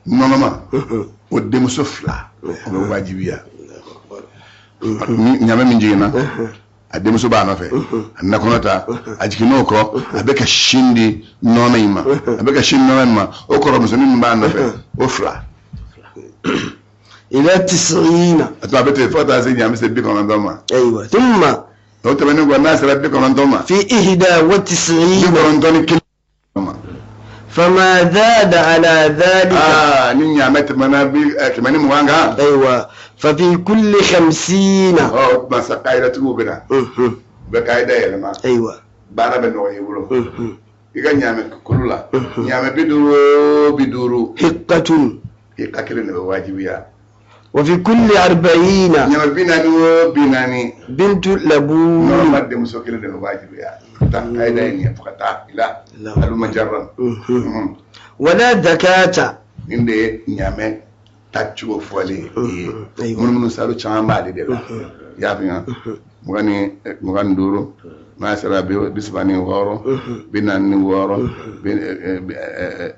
Nɔnɔma, o denmuso fila, o bɛ wajibiya. Ni ɲamɛ min jiginna, a denmuso b'a nɔfɛ, a nakɔnɔ ta, a jiginn'o kɔ, a bɛ ka sin di nɔnɔ in ma, a bɛ ka sin nɔnɔ in ma, o kɔrɔmusonin min b'a nɔfɛ, o fila. إلى 90. A to a bɛ ten fo ka taa se ɲamɛ se 90 ma. أيوة، ثم O tɛmɛnen kɔ, n'a sera 90 ma, في إحدى وتسعين 91 ma. فما زاد على ذلك. Aa, ni ɲamɛ tɛmɛna bi 120 kan, أيوة، ففي كل 50. Ɔ, o tuma sa, kayidatigiw bɛ na, u bɛ kayida yɛlɛma. أيوة. Baara bɛ nɔgɔya i bolo. I ka ɲamɛ kulu la, ɲamɛ 50 o 50, حقة. I ka kelen de bɛ wajibiya. وفي كل 40. Ɲamɛ 40 o 40, بنت لبون. Nɔnɔma denmuso kelen de bɛ wajibiya. Taa kayida ye nin ye fo ka taa ila aluma jaran. ولا زكاة. Nin de ye ɲamɛ tacogo fɔlen ye. Ayiwa. Munumunu salo caman b'ale de la, i y'a faamuya? 25, n'a sera 36, 46, 66,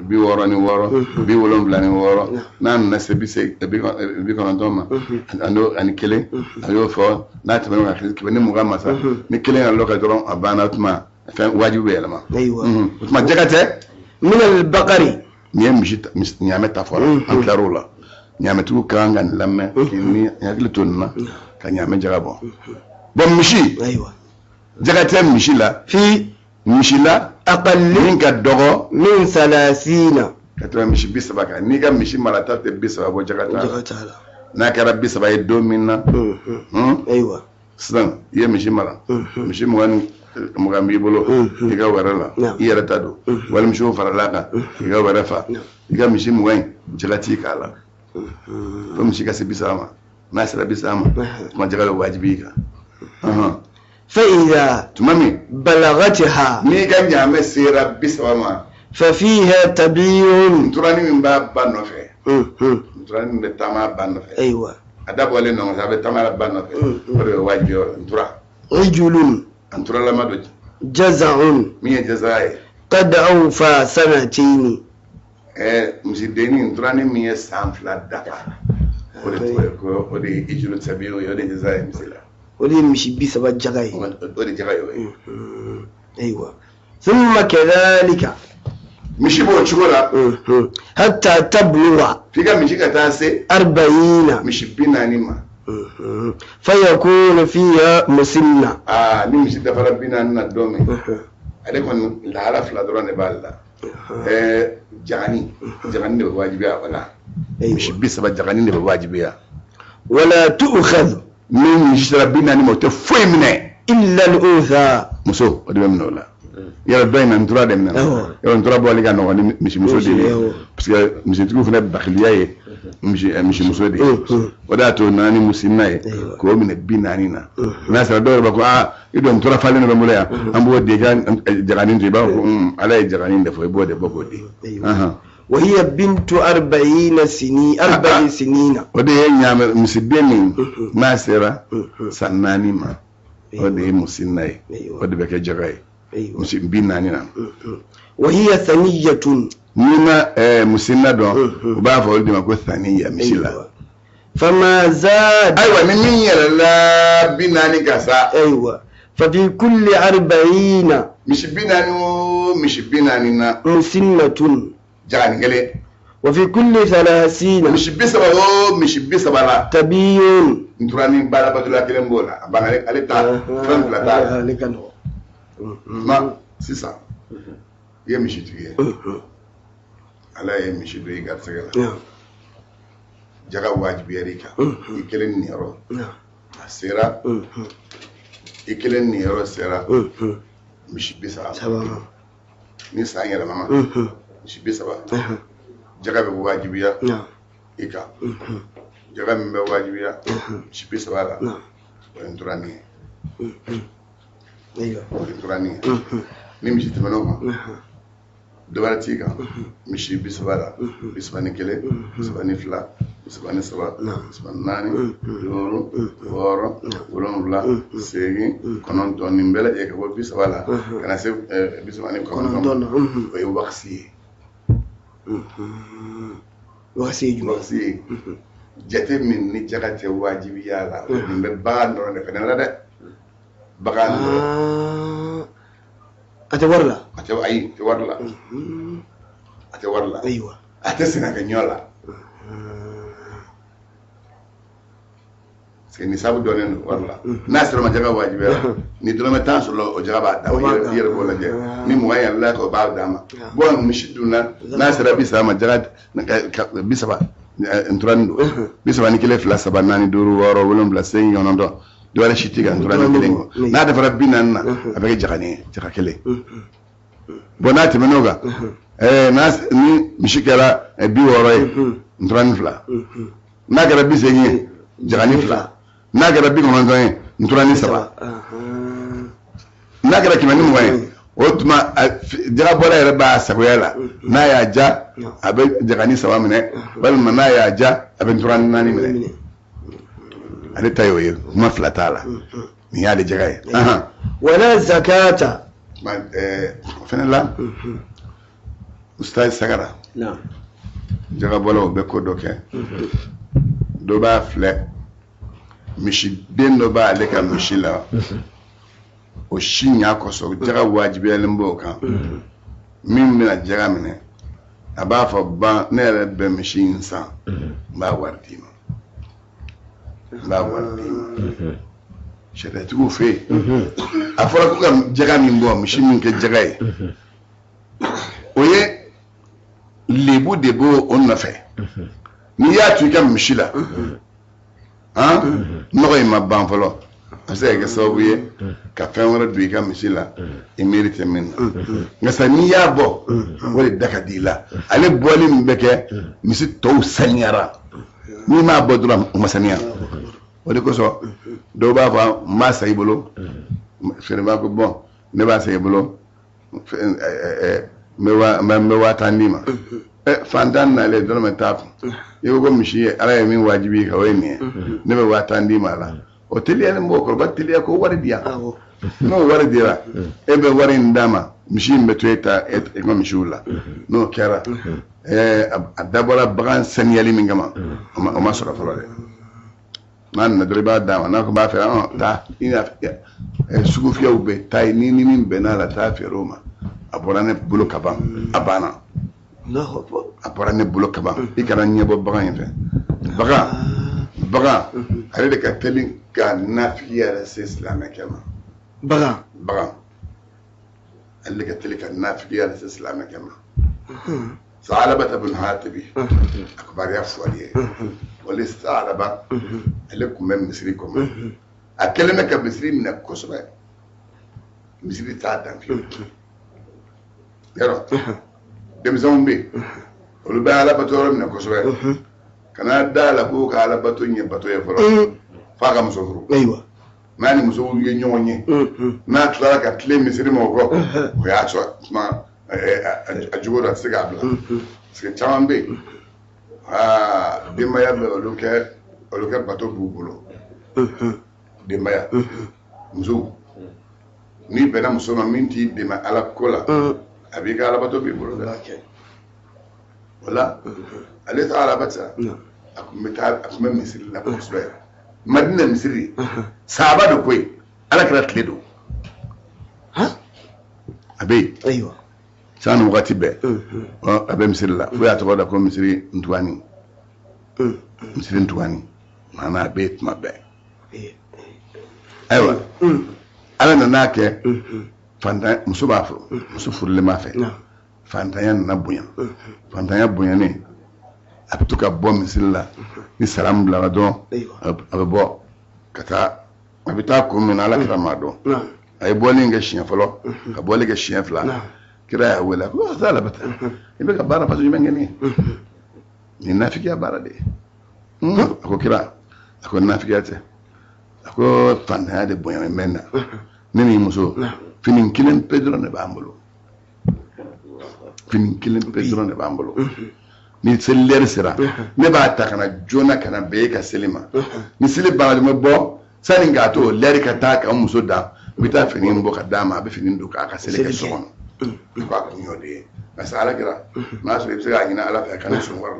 76, n'a nana se 91 ma ani kelen, a y'o fɔ, n'a tɛmɛn'o kan, 120 ma sa, ni kelen yɛrɛ lɔ ka dɔrɔn, a banna. O tuma fɛn wajibi bɛ yɛlɛma. أيوة. O tuma jaka tɛ. من البقر. Nin ye misi ɲaamɛ ta fɔra, an tilar'o la. Ɲaamɛtigiw ka kan ka nin lamɛn k'i ni hakili to nin na ka ɲaamɛ jaga bɔ. Bɔn, misi, أيوة. jaga tɛ misi la. في Misi la أقل min ka dɔgɔ من 30. ka tɛmɛ misi 30 kan. N'i ka misi marata tɛ 30 bɔ, jaga t'a la. تعالى. N'a kɛra 30 ye don min na, أيوة. Sisan i ye misi mara, misi 20 b'i bolo i ka wɛrɛ la, i yɛrɛ ta don, wali misiw farala kan, i ka wɛrɛ fa, i ka misi 20 in, jaga t'i k'a la fo misi ka se 30 ma. N'a sera 30 ma, tuma jaga bɛ wajibi i kan. فإذا Tuma min بلغتها، n'i ka ɲaamɛ sera 30 ma, ففيها تبيع. Nturanin min b'a ba nɔfɛ, nturanin min bɛ taama a ba nɔfɛ, أيوة. a dabɔlen nɔ a bɛ taama a ba nɔfɛ, o de bɛ wajibi o la, ntura. رجل. A nturalama don. جزع. Min ye jaza ye. قد أوفى سنتين. Misidenni, nturanin min ye san 2 dafa, o de tɔgɔ ye ko o de ye ijulu tabiu ye, o de ye jaza ye misi la. O de ye misi 30 jaga ye. O de jaga ye o ye. أيوة، ثم كذلك. Misi b'o cogo la. حتى تبلغ F'i ka misi ka taa se 40. misi 40 ma. فيكون فيها مسنة. Aa, ni misi dafara 40 na don min, ale kɔni lahala fila dɔrɔn de b'ale la. Jagani, jagani de bɛ wajibiya o la. Misi 30, jagani de bɛ wajibiya. ولا تؤخذ. Ni misi sera 40 ma, o tɛ foyi minɛ. إلا الأنثى. Muso, o de bɛ minɛ o la. Yɔrɔ dɔ in na, ntura de minɛ. Yɔrɔ ntura bɔli ka nɔgɔn ni misimuso de ye, parce que misitigiw fana bakiliya ye misimuso de ye. O de y'a to nana ni musinna ye k'o minɛ 40 na. N'a sera, dɔw yɛrɛ b'a fɔ ko aa, i dɔn ntura falen de bɛ n bolo yan, an b'o di i ka jagani to. I b'a fɔ ko Ala ye jagani de fɔ, i b'o de bɔ k'o di. وهي بنت 40 سنين، 4 سنين. O de ye ɲaamɛ misiden min n'a sera san 4 ma, o de ye musinna ye, o de bɛ kɛ jaga ye misi 40 na. وهي ثنية. N'i ma musinna dɔn, u b'a fɔ olu de ma ko saniya misi la. فما زاد. Ayiwa, ni min yɛlɛla 40 kan sa, أيوة، ففي كل 40 misi 40 o misi 40 na, مسنة. Jagani kelen. وفي كل 30. Misi 30 o misi 30 la, تبي. Nturani baarabatula kelen b'o la, a banna, ale ta fɛn fila t'a la. Ale ka nɔgɔn. Ma sisan i ye misitigi ye, Ala ye misi don i garisɛgɛ la, jaga wajibiyar'i kan, i kelen niyɔrɔ. A sera i kelen niyɔrɔ sera misi 30 ni san yɛlɛmana misi 30 jaga bɛ wajibiya i kan. Jaga min bɛ wajibiya misi 30 la, o ye nturanin ye. O ye nturanin ye. Ni misi tɛmɛn'o kan, dɔ wɛrɛ t'i kan misi 30 la: 31, 32, 33, 34, 5, 6, 7, 8, 9. Nin bɛɛ lajɛlen ka bɔ 30 la ka na se 39 ma, o ye wakasi ye. Wakasi ye jumɛn? Wakasi ye jate min ni jaga tɛ wajibiya la. Nin bɛ bagan dɔrɔn de fɛnɛ la dɛ, bagan dɔrɔn. A tɛ wari la? A tɛ, ayi, a tɛ wari la, a tɛ wari la. Ayiwa. A tɛ sɛnɛkɛ ɲɔ la, parce que nisabu dɔnnen don wari la. N'a sera ma, jaga wajibiya la. Ni dɔrɔmɛ 10 sɔrɔ, o jaga b'a d'a ma. I yɛrɛ b'o lajɛ. Ni 20 yɛlɛla kan, o b'a d'a ma. Bon, misi dun na, n'a sera 30 ma, jaga 30 nturanin don: 31, 2, 3, 4, 5, 6, 7, 8, 9. Dɔ wɛrɛ si t'i kan nturanin kelen kɔ. N'a dafara 40 na, a bɛ kɛ jaganin ye, jaga kelen. Bon, n'a tɛmɛn'o kan, n'a ni misi kɛra 60 ye, nturanin 2. N'a kɛra 80 ye, jaganin 2. N'a kɛra 90 ye, nturanin 3. N'a kɛra 120 ye, o tuma jagabɔla yɛrɛ b'a sagoya la. N'a y'a ja, a bɛ jaganin 3 minɛ, walima n'a y'a ja, a bɛ nturanin 4 minɛ. Ale ta y'o ye, kuma fila t'a la. Nin y'ale jaga ye. Wala zakata. O fɛnɛ la, Ustaz Sagara, jagabɔlaw bɛ ko dɔ kɛ. Dɔ b'a filɛ, misi den dɔ b'ale ka misi la, o si ɲa kosɔn jaga wajibiyalen b'o kan. Min bɛna jaga minɛ, a b'a fɔ: ban, ne yɛrɛ bɛ misi in san, n b'a wari d'i ma, n b'a wari d'i ma. Sariyatigiw fɛ yen, a fɔra ko ka jaga min bɔ, misi min kɛ jaga ye, o ye lebu de b'o o nɔfɛ. N'i y'a to i ka misi la, han, nɔgɔ in ma ban fɔlɔ, a bɛ se ka kɛ sababu ye ka fɛn wɛrɛ don i ka misi la, i miiri tɛ min na. Nka sa, n'i y'a bɔ, o de da ka di i la. Ale bɔli min bɛ kɛ, misi tɔw saniyara. N'i m'a bɔ dɔrɔn, o ma saniya. O de kosɔn dɔw b'a fɔ: n b'a san i bolo. Feerebaa ko: bɔn, ne b'a san i bolo, n bɛ 10,000 d'i ma. Fantan nalen, dɔrɔmɛ t'a kun. I ko ko misi ye ala ye min wajibi kan, o ye nin ye, ne bɛ 10,000 d'i ma a la. O teliyalen mɔgɔkɔrɔba teliya ko wari di yan. N'o wari dira, e bɛ wari in d'a ma, misi in bɛ to e ta e ka misiw la. N'o kɛra, a dabɔra bagan saniyali min kama, o ma sɔrɔ fɔlɔ dɛ. N'a nana dɔrɔn, i b'a d'a ma. N'a ko n b'a fɛ, taa i sugu fiyɛw bɛ taa yen, ni min bɛnn'a la, taa feere o ma. A bɔra ne bolo ka ban, a banna. A bɔra ne bolo ka ban. I kana ɲɛbɔ bagan in fɛ. Bagan, bagan ale de ka teli ka nafigiya yɛrɛ se silamɛkɛ ma. Bagan. Bagan ale de ka teli ka nafigiya yɛrɛ se silamɛkɛ ma. Saalabata bin Hatibi, a kibaruya fɔli ye o le. Saalaba, ale tun bɛ misiri kɔnɔ. A kɛlen bɛ ka misiri minɛ kosɛbɛ. Misiri t'a dan fiyewu. Yarɔ, denmisɛnw bɛ yen, olu bɛ alabato yɔrɔ minɛ kosɛbɛ. Kana da la k'o ka alabato ɲɛ bato ye fɔlɔ, f'a ka muso furu. N'a ni musow ye ɲɔgɔn ye, n'a tilara ka tilen misiri ma, o kɔ, o y'a sɔrɔ kuma a jogo dɔ, a tɛ se k'a bila, parce que caman bɛ yen, aa, denbaya bɛ olu kɛ, olu kɛ bato b'u bolo. Denbaya, musow, n'i bɛnna muso ma min t'i dɛmɛ ala ko la, a b'i ka alabato b'i bolo dɛ. O la, ale ta alabata, a tun bɛ taa, a tun bɛ misiri la kosɛbɛ, Madina misiri. Sahaba de ko yen, ala kɛra tile don, a bɛ yen san ni wagati bɛɛ, a bɛ misiri la, fo y'a tɔgɔ da ko misiri ntuwani, misiri ntuwani. Maana a bɛ yen tuma bɛɛ. Ayiwa, ala nana kɛ fantan muso b'a furu, muso furulen b'a fɛ. Fantanya nana bonya. Fantanya bonyanen, a bɛ to ka bɔ misiri la. Ni salamu bilara dɔrɔn, a bɛ bɔ. Ka taa, a bɛ taa kun min na, ala kira m'a dɔn. A ye bɔli in kɛ siɲɛ fɔlɔ, ka bɔli kɛ siɲɛ fila. Kira y'a wele, a ko Salabata, i bɛ ka baara façon jumɛn kɛ nin ye? Nin nafigiya baara de ye. A ko kira, a ko nafigiya tɛ, a ko fantanya de bonya bɛ n na. Ne ni muso, fini kelen pe dɔrɔn de b'an bolo, fini kelen pe dɔrɔn de b'an bolo. Ni seli lɛri sera, ne b'a ta ka na joona ka na bɛn e ka seli ma. Ni seli banna, n bɛ bɔ sani k'a to lɛri ka taa ka n muso dan, n bɛ taa fini bɔ ka d'a ma, a bɛ fini don k'a ka seli kɛ so kɔnɔ. A ko a kun y'o de ye. Parce que ala kira, n'a sɔrɔ i bɛ se k'a ɲini ala fɛ a kana sɔn wari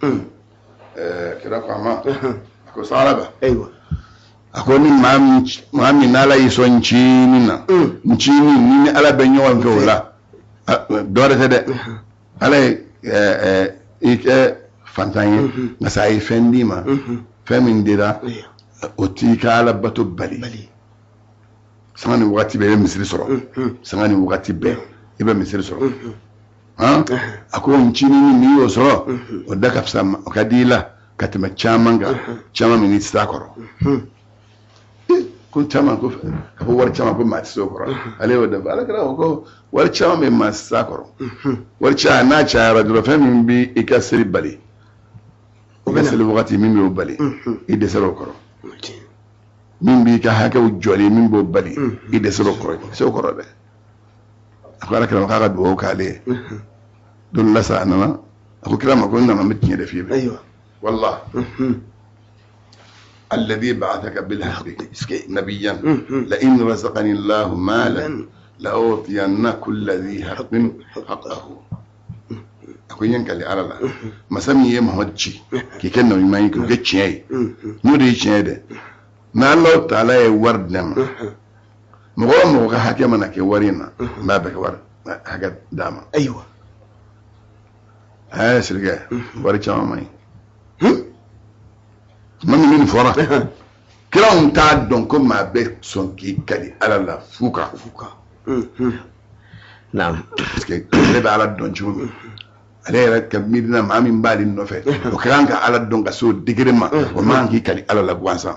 la. Kira ko a ma, a ko Salaba, a ko ni maa min n'ala y'i sɔn ncinin na, ncinin ni ala bɛ ɲɔgɔn fɛ o la, dɔ wɛrɛ tɛ dɛ, ala ye i kɛ fantan ye, nka sa a ye fɛn d'i ma, fɛn min dira o t'i ka ala bato bali. Sanga ni wagati bɛɛ i bɛ misiri sɔrɔ, sanga ni wagati bɛɛ i bɛ misiri sɔrɔ. A ko ncinin n'i y'o sɔrɔ, o da ka fisa, o ka di i la ka tɛmɛ caman kan, caman min n'i tɛ s'a kɔrɔ. Ko caman, ko ka fɔ wari caman ko maa tɛ se o kɔrɔ, ale y'o dafa. Ala kɛra ko wari caman bɛ maa tɛ s'a kɔrɔ. Wari caman n'a cayara dɔrɔn, fɛn min bɛ i ka seli bali, o bɛ seli wagati min b'o bali, i dɛsɛra o kɔrɔ. Min b'i ka hakɛw jɔli, min b'o bali, i dɛsɛra o kɔrɔ, i se o kɔrɔ dɛ. A ko ala kira ma k'a ka dugawu k'ale ye. Don la sa, a nana, a ko kira ma ko n nana, n bɛ tiɲɛ de f'i ye. Walahi, الذي بعثك بالحق نبيا لئن رزقني الله مالا لأعطين كل ذي حق حقه. A ko n ye n kali ala la, masa min ye Muhamadu ci k'i kɛ nabi ɲuman ye, k'o kɛ tiɲɛ ye, n'o de ye tiɲɛ ye dɛ, n'Alahu taala ye wari di ne ma, mɔgɔ o mɔgɔ ka hakɛ mana kɛ wari in na, n b'a bɛɛ kɛ wari hakɛ d'a ma. Ayiwa. Ɛɛ sirikɛ, wari caman man ɲi. Tuma min nin fɔra, kiraw t'a dɔn ko maa bɛ sɔn k'i kali ala la fu kan. Fu kan. Naam. Parce que ale bɛ ala dɔn cogo min, ale yɛrɛ ka miirina, maa min b'ale nɔfɛ, o ka kan ka ala dɔn ka se o degré ma, o man kan k'i kali ala la gansan.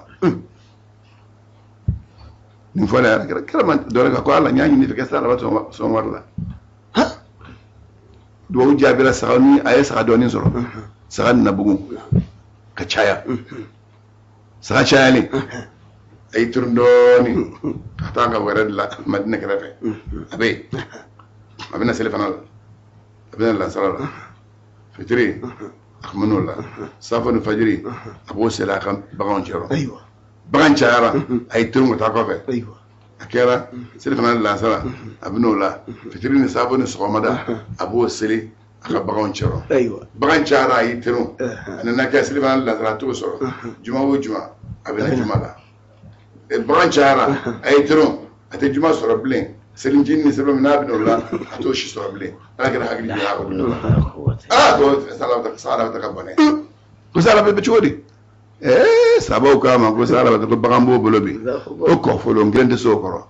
Nin fɔra yɛrɛ, kira ma dɔ wɛrɛ kan ko ala n y'a ɲini fɛ ka se ala sɔn wari la. Duwawu jaabira, saga ni a ye saga dɔɔnin sɔrɔ, saga nana bugun ka caya. Saga cayalen, a y'i turu dɔɔnin ka taa ka wɛrɛ de la Madina kɛrɛfɛ. A bɛ yen, a bɛna selifana la, a bɛna lansara la, fitiri a kun bɛ n'o la, safo ni fajiri a b'o seli a ka baganw cɛrɔ. Bagan cayara, a y'i turu ka taa kɔfɛ. A kɛra selifana ni lansara, a bɛ n'o la, fitiri ni safo ni sɔgɔmada a b'o seli a ka baganw cɛrɔ. Bagan cayara, a y'i turu, a nana kɛ selifana ni lansara a t'o sɔrɔ. Juma o juma a bɛ na juma la. Bagan cayara, a y'i turu, a tɛ juma sɔrɔ bilen. Selicinin ni sɛbɛn min n'a bɛ n'o la, a t'o si sɔrɔ bilen. Ala kɛra hakili jigin a ko don dɔ la, aa ko Salabata ka bɔnɛ. Ko Salabata bɛ cogo di? Sabaw k'a ma ko Salabata ko bagan b'o bolo bi, ko kɔfolon kelen tɛ se o kɔrɔ.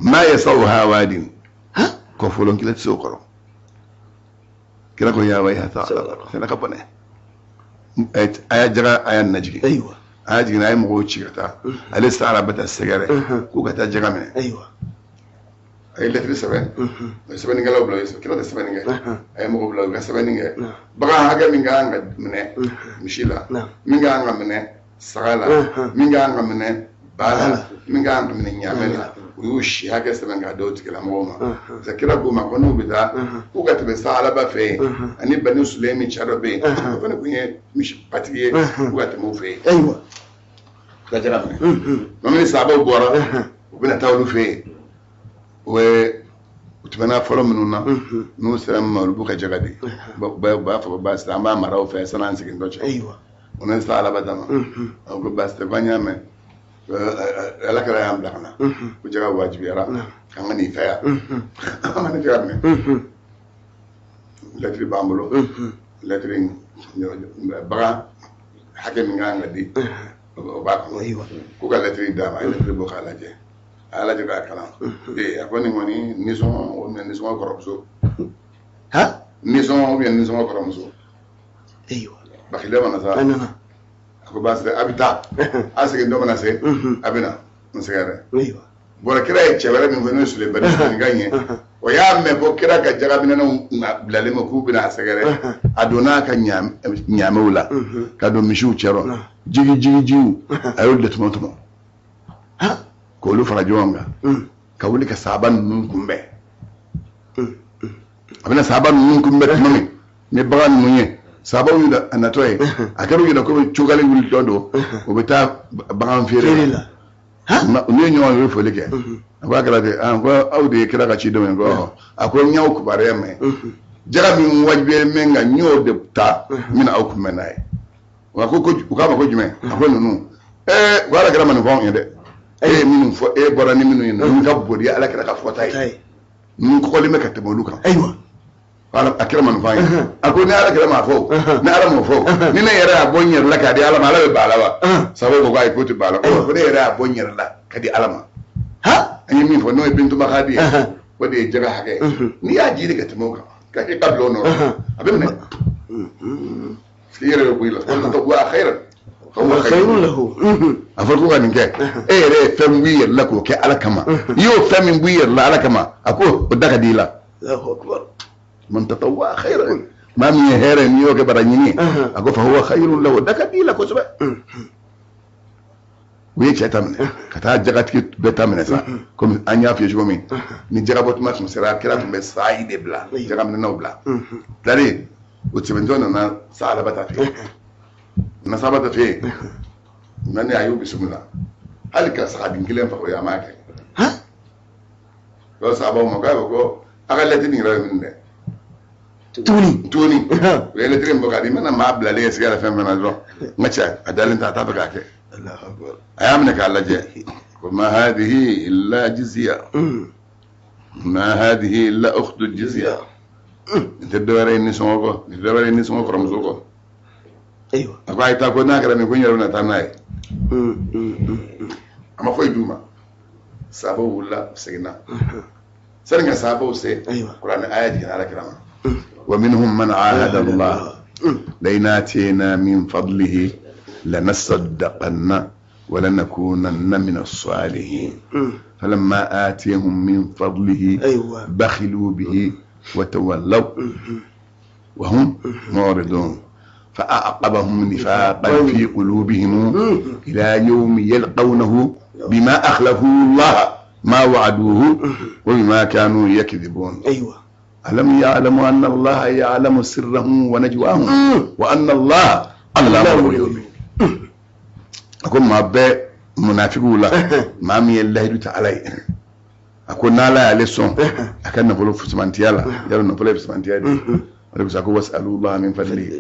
Maa ye saw hawadin, kɔfolon kelen tɛ se o kɔrɔ. Kira ko yaa wayi Salabata, fɛnɛ ka bɔnɛ. A y'a jaga, a y'a najigin. A y'a jigin, a ye mɔgɔw ci ka taa ale Salabata sɛgɛrɛ k'u ka taa jaga minɛ. A ye lɛtiri sɛbɛn, a ye sɛbɛnnikɛlaw bila, kira tɛ sɛbɛnni kɛ, a ye mɔgɔw bila u ka sɛbɛnni kɛ. Bagan hakɛ min ka kan ka minɛ misi la, min ka kan ka minɛ saga la, min ka kan ka minɛ ba la, min ka kan ka minɛ ɲaamɛ la, u y'u si hakɛ sɛbɛn k'a di o tigilamɔgɔw ma. Parce que kira k'u ma ko n'u bɛ taa, k'u ka tɛmɛ Salaba fɛ yen, ani Bani Suleymi cɛ dɔ bɛ yen, o fana tun ye misi batigi ye, k'u ka tɛmɛ o fɛ yen. Ka jaga minɛ. Mɛ ni sabaw bɔra, u bɛna taa olu fɛ yen. O ye u tɛmɛna fɔlɔ minnu na, n'u sera min ma, olu b'u ka jaga di. U b'a fɔ ko baasi tɛ, an b'a mara o fɛ sanni an segintɔ cɛ. O ne Salaba ma, a ko baasi tɛ, ko an y'a mɛn ala kɛra y'an bila ka na, ko jaga wajibiyara k'an ka n'i fɛ yan, an ka nin jaga minɛ. Lɛtiri b'an bolo, lɛtiri bagan hakɛ min kan ka di, o b'a kɔnɔ. K'u ka lɛtiri d'a ma, a ye lɛtiri bɔ k'a lajɛ. A y'a lajɛ k'a kalan. A ko nin kɔni nisɔngɔ ou bien nisɔngɔ kɔrɔmuso. Nisɔngɔ ou bien nisɔngɔ kɔrɔmuso. Bakile mana sa. A ko baasi tɛ, a bɛ taa, a segin dɔ mana se, a bɛ na n sɛgɛrɛ. Bɔra kira ye cɛ wɛrɛ min fɔ n'o ye Sulemani Sulemani ka ɲɛ, o y'a mɛn ko kira ka jagaminɛnw bilalen bɛ k'u bɛna a sɛgɛrɛ. A donna a ka ɲaamɛw la ka don misiw cɛrɔ, jigi jigi jiw, a y'olu de tɔmɔ tɔmɔ k'olu fara ɲɔgɔn kan ka wuli ka sahaba ninnu kunbɛn. A bɛna sahaba ninnu kunbɛn tuma min ni bagan ninnu ye, sahabaw y'u a natɔ ye, a kɛra u ɲɛna komi cokali wulitɔ don, u bɛ taa bagan feere la. N'u ye ɲɔgɔn ye, u ye foli kɛ. A ko a kɛra ten, ko aw de ye kira ka cidenw ye. Ko a ko n y'aw kibaruya mɛn, jaga min wajibiyalen bɛ n kan, n y'o de ta, n bɛna aw kunbɛn n'a ye. A ko u k'a ma ko jumɛn? A ko ninnu, ko ala kira ma nin fɔ anw ye dɛ. E ye minnu fɔ, e bɔra ni minnu ye, ninnu ka bon ni ala kira ka fɔta ye, ninnu kɔgɔlen bɛ ka tɛmɛ olu kan. Ayiwa, a kira ma nin fɔ an ye. A ko ni ala kira m'a fɔ, ni ala m'o fɔ, ni ne yɛrɛ y'a bɔ n yɛrɛ la k'a di ala ma, ala bɛ ban a la wa? Sababu ko ayi, k'o tɛ ban a la. Ko ne yɛrɛ y'a bɔ n yɛrɛ la ka di ala ma. An ye min fɔ n'o ye bintu makadi ye, o de ye jaga hakɛ ye. N'i y'a jiri ka tɛmɛ o kan, ka kɛ ka bila o nɔ la, a bɛ minɛ. I yɛrɛ bɛ bɔ i la. Wa khairan fahuwa khairun lahu. A fɔra ko ka nin kɛ, e yɛrɛ ye fɛn b'i yɛrɛ la k'o kɛ ala kama. I y'o fɛn min b'i yɛrɛ la ala kama, a ko o da ka di i la. Man tatawwa khairan, maa min ye hɛrɛ n'i y'o kɛ bara ɲini, a ko fahuwa khairun lahu, da ka di i la kosɛbɛ. U ye cɛ ta minɛ ka taa jagatigi bɛɛ ta minɛ sa, komi an y'a f'i ye cogo min, ni jagabɔ tuma tun sera, kira tun bɛ sayi de bila, jagaminɛnaw bila. Tilalen o sɛbɛntɔ nana Saalaba ta fɛ yen, na Saalaba ta fɛ yen, nani a y'u bisimila, hali ka sagaden kelen faga o ye, a m'a kɛ. Dɔw sababu ma k'a bɛ ko a ka lɛtiri nin yɛrɛ ye min dɛ tuguni u ye lɛtiri min bɔ k'a di, i mana maa bilalen ye siga la fɛn fɛn na dɔrɔn, n ka cɛ a dalen ta, a t'a fɛ k'a kɛ. A y'a minɛ k'a lajɛ, ko ma hadihi illa jizya, ma hadihi illa ukhtu jizya. Nin tɛ dɔwɛrɛ ye nisɔngɔ kɔ, nin tɛ dɔwɛrɛ ye nisɔngɔ kɔrɔmuso kɔ. A ko a ye taa, ko n'a kɛra min ko n yɛrɛ bɛna taa n'a ye. A ma foyi d'u ma. Sabaw wulila, seginna. Sani ka sabaw se, kuranɛ aya jiginna ala kira ma. Wa minhum man ahada Allah la in atina min fadlihi lanasaddaqanna wa lanakunanna min as-salihin. Falamma atihum min fadlihi bakhilu bihi wa tawallaw wa hum mu'ridun. فأعقبهم نفاقا في قلوبهم إلى يوم يلقونه بما أخلفوا الله ما وعدوه وبما كانوا يكذبون. أيوة. ألم يعلموا أن الله يعلم سرهم ونجواهم وأن الله علام الغيوب. أقول ما بي منافق لا ما مي الله تعالى أقول نالا على سون أكن نفلو في سمانتيالا يلا نفلو في سمانتيالا ولكن أقول واسألوا الله من فضله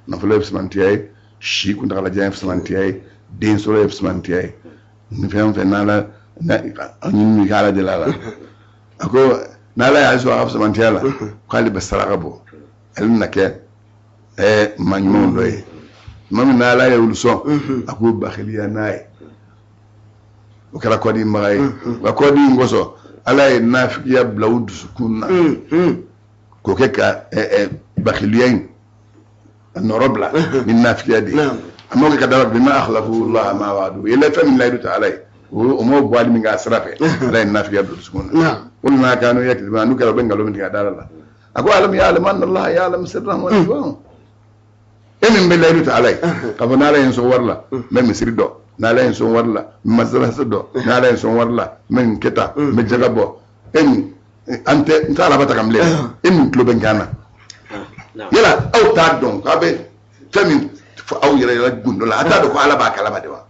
nafolo ye fisamantiya ye, si kuntagalajan ye fisamantiya ye, den sɔrɔ ye fisamantiya ye, ni fɛn o fɛn n'ala an ɲini k'ala deli a la, a ko n'ala y'a sɔrɔ a ka fisamantiya la, k'ale bɛ saraka bɔ, ale bɛna kɛ maa ɲumanw dɔ ye. Maa min n'ala ye olu sɔn, a k'o bakiliya n'a ye, o kɛra kɔdibaga ye. Wa kɔdi in kosɔn ala ye nafigiya bila u dusukun na k'o kɛ ka bakiliya in nɔrɔ bila ni nafigiya de ye. A m'o kɛ ka da bima akhlafu Allah ma wa'adu, yɛlɛ fɛn min layidu ta ala ye, o m'o bɔ hali min k'a sira fɛ, ala ye nafigiya bila dusukun na. O ma kanu yakdibuna, n'u kɛra u bɛ nkalon min tigɛ a da la. A ko alam ya'lamu anna Allah ya'lamu sirrahum wa najwahum. E min bɛ layidu ta ala ye k'a fɔ n'ala ye n sɔn wari la, n bɛ misiri dɔ, n'ala ye n sɔn wari la, n bɛ masalasi dɔ, n'ala ye n sɔn wari la, n bɛ nin kɛ tan, n bɛ jaga bɔ, e min an tɛ n t'a laban ta kan bilen, e min tulo bɛ n kan na. Yala aw t'a dɔn k'a bɛ fɛn min fɔ aw yɛrɛ yɛrɛ gundo la, a t'a dɔn ko ala b'a kalama de wa?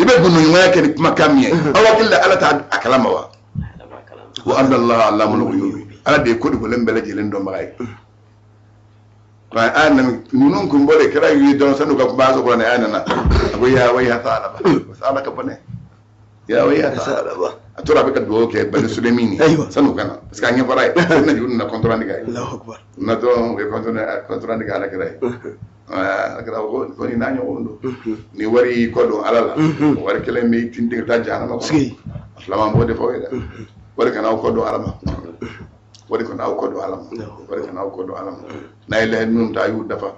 I bɛ gundoɲɔgɔnya kɛ ni kumakan min ye, aw hakili la ala t'a kalama wa? Wa anna Allah allamul ghuyub, ala de ye ko dogolen bɛɛ lajɛlen dɔnbaga ye. Aya nana ninnu kun bɔlen kɛra ye dɔrɔn san'u ka kuma sɔrɔ kuranɛ aya nana, a ko yaa wayha Saalaba, Saalaba ka bɔnɛ, yaa wayha Saalaba. A tora a bɛ ka dugawu kɛ Bani Sulemi ni san'u ka na, parce que a ɲɛfɔra ye, u nana u nana compte rendu k'a ye. Na dɔrɔn u ye compte rendu kɛ ala kira ye. Ala kira ko nin n'a ɲɔgɔn don, ni wari y'i kɔ don ala la, o wari kelen b'i tinti ka taa jahanama kɔnɔ. A filaman b'o de fɔ aw ye dɛ, wari kana aw kɔ don ala ma. O de kana aw kɔ don Ala ma, o de kana aw kɔ don Ala ma. N'a ye lahidu minnu ta, a y'u dafa,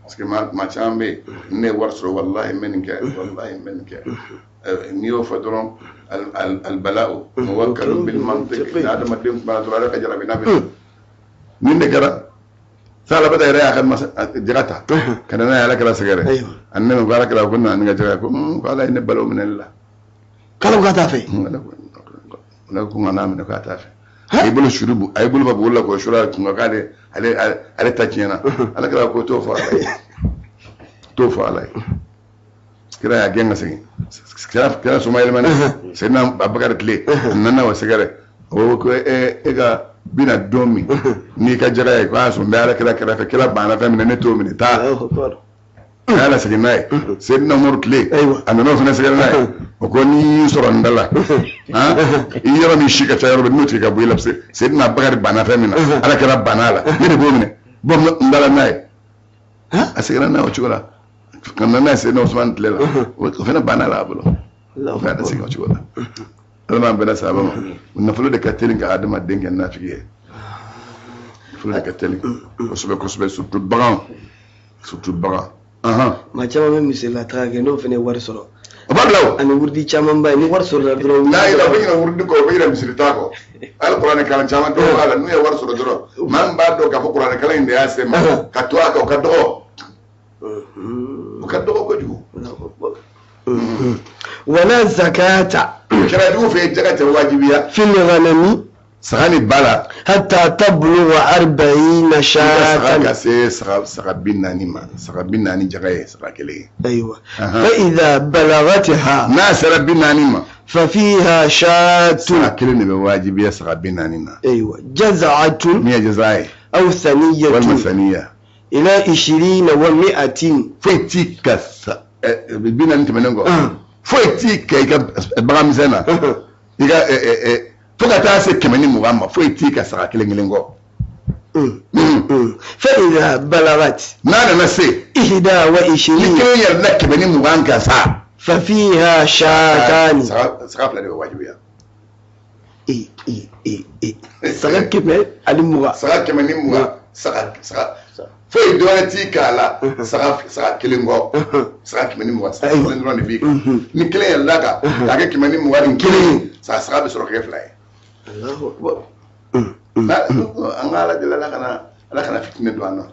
parce que maa caman bɛ yen, ne ye wari sɔrɔ, walahi n bɛ nin kɛ, walahi n bɛ nin kɛ. N'i y'o fɔ dɔrɔn, albala'u muwakkalun bil mantiq. Ni adamaden kumana dɔrɔn, Ala ka jarabi n'a bɛ nin de kɛra. Salabata yɛrɛ y'a ka jaga ta ka na n'a ye Ala kira sɛgɛrɛ. A ne ko Ala kira ko na ni ka jaga ko ko Ala ye ne balo minɛli la. K'ale ko k'a t'a fɛ. Ala ko n kan'a minɛ, k'a t'a fɛ. A y'i bolo suri, a y'i bolo ba bolo la k'o suri a kun kan, k'ale ale ta tiɲɛna. Ala kira ko t'o fɔ Ala ye, t'o fɔ Ala ye. Kira y'a gɛn ka segin. Kira soma yɛlɛmana Seyidina Abubakar tile, a nana o sɛgɛrɛ. O ko e ka bɛna don min n'i ka jaga ye, k'a sɔrɔ n bɛ Ala kira kɛrɛfɛ, kira banna fɛn min na, ne t'o minɛ, taa. A y'a lasegin n'a ye. Seyidina Umaru tile, a nana o fana sɛgɛrɛ n'a ye. O ko n'i y'i sɔrɔ n da la, i yɔrɔ min si ka ca yɔrɔ bɛɛ, n'o tigɛ ka bɔ i la, parce que Seyidina Abubakar banna fɛn min na, Ala kira banna a la, ne de b'o minɛ, bɔ n da la n'a ye. A seginna n'a ye o cogo la ka na n'a ye Seyidina Usumani tile la, o fana banna la a bolo, o fana y'a segin o cogo la. Ala m'an bɛnna sahaba ma. Nafolo de ka teli ka adamaden kɛ nafigi ye. Nafolo de ka teli kosɛbɛ kosɛbɛ, surtout bagan, surtout bagan. Maa caman bɛ misiri la taga kɛ, n'o fana ye wari sɔrɔ, o b'a bila o. Ani wurudi caman ba ye, ni wari sɔrɔla dɔrɔn. N'a yɛrɛ, u bɛ ɲinɛ wurudi kɔ, u bɛ ɲinɛ misiri taa kɔ. Hali kuranɛ kalan caman dɔw b'a la, n'u ye wari sɔrɔ dɔrɔn, maa min b'a dɔn k'a fɔ kuranɛ kalan in de y'a se ma, ka to a kan, o ka dɔgɔ, o ka dɔgɔ kojugu. Wala zakata. Kɛra jugu fɛ, jaga tɛ wajibiya. Fil ghanami. Saga ni ba la. Hatta tablugha arba'ina shatan. Saga ka se saga 40 ma, saga 40 jaga ye saga kelen ye. Ayiwa. Fa idha balaghatha. N'a sera 40 ma. Fa fiha shatun. Saga kelen de bɛ wajibiya saga 40 na. Ayiwa. Jaz'atun. Min ye jaza ye. Aw thaniyatun. Walima saniya. Ila ishirina wa mi'atin. Foyi t'i ka 40 tɛmɛnen kɔ, foyi t'i ka i ka bagan misɛn na, i ka fo ka taa se 120 ma, foyi t'i ka saga kelen kelen kɔ. Fa idha balagat. N'a nana se. Ihda wa ishirin. Ni kelen yɛlɛnna 120 kan sa. Fa fiha shatani. Saga fila de bɛ wajibiya. Saga 120. Saga 120, saga foyi dɔwɛrɛ t'i k'a la saga kelen kɔ. Saga 120, saga kelen dɔrɔn de b'i kan. Ni kelen yɛlɛnna kan k'a kɛ 121, saga bɛ sɔrɔ kɛ fila ye. An ka Ala deli, Ala kana fitinɛ don an na.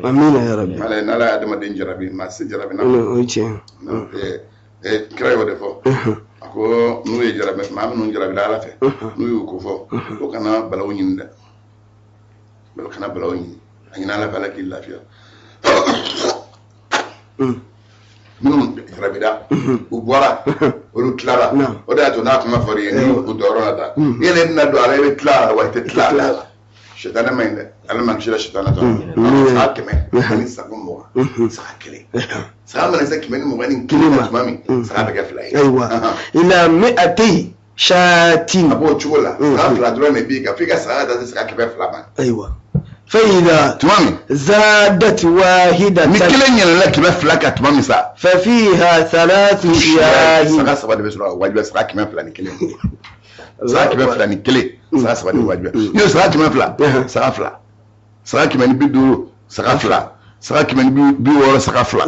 Amina ya rabbi. Ala n'Ala ye adamaden jarabi, maa se jarabi na. O ye tiɲɛ. Kira y'o de fɔ. A ko n'u ye jarabi, maa minnu jarabila Ala fɛ, n'u y'u ko fɔ, ko kana balawu ɲini dɛ. Kana balawu ɲini. A ɲini Ala fɛ, Ala k'i lafiya. Minnu jarabira, u bɔra, olu tilara. O de y'a to n'a kuma fɔra i ye, n'i y'u dɔn yɔrɔ la tan, i yɛrɛ bɛna don a la, i bɛ tila a la wa i tɛ tila a la. Sitanɛ man ɲi dɛ, Ala m'an kisira sitanɛ tɔɔrɔ. Saga 100 ani sago 20, saga kelen. Saga mana se 121 ma tuma min, saga bɛ kɛ fila ye. Ayiwa. Ila mi'atay shatin. A b'o cogo la, saga fila dɔrɔn de b'i kan, f'i ka saga ka taa se saga 200 ma. Ayiwa. Fa idha. Tuma min. Zadat wahidatan. Ni kelen yɛlɛnna 200 kan tuma min sa. Fa fiha thalathu shiyahin. Saga saba de bɛ sɔrɔ a wajibiya, saga 201. Saga 201, saga saba de bɛ wajibiya. N'i ye saga 200, saga fila. Saga 150, saga fila. Saga 160, saga fila.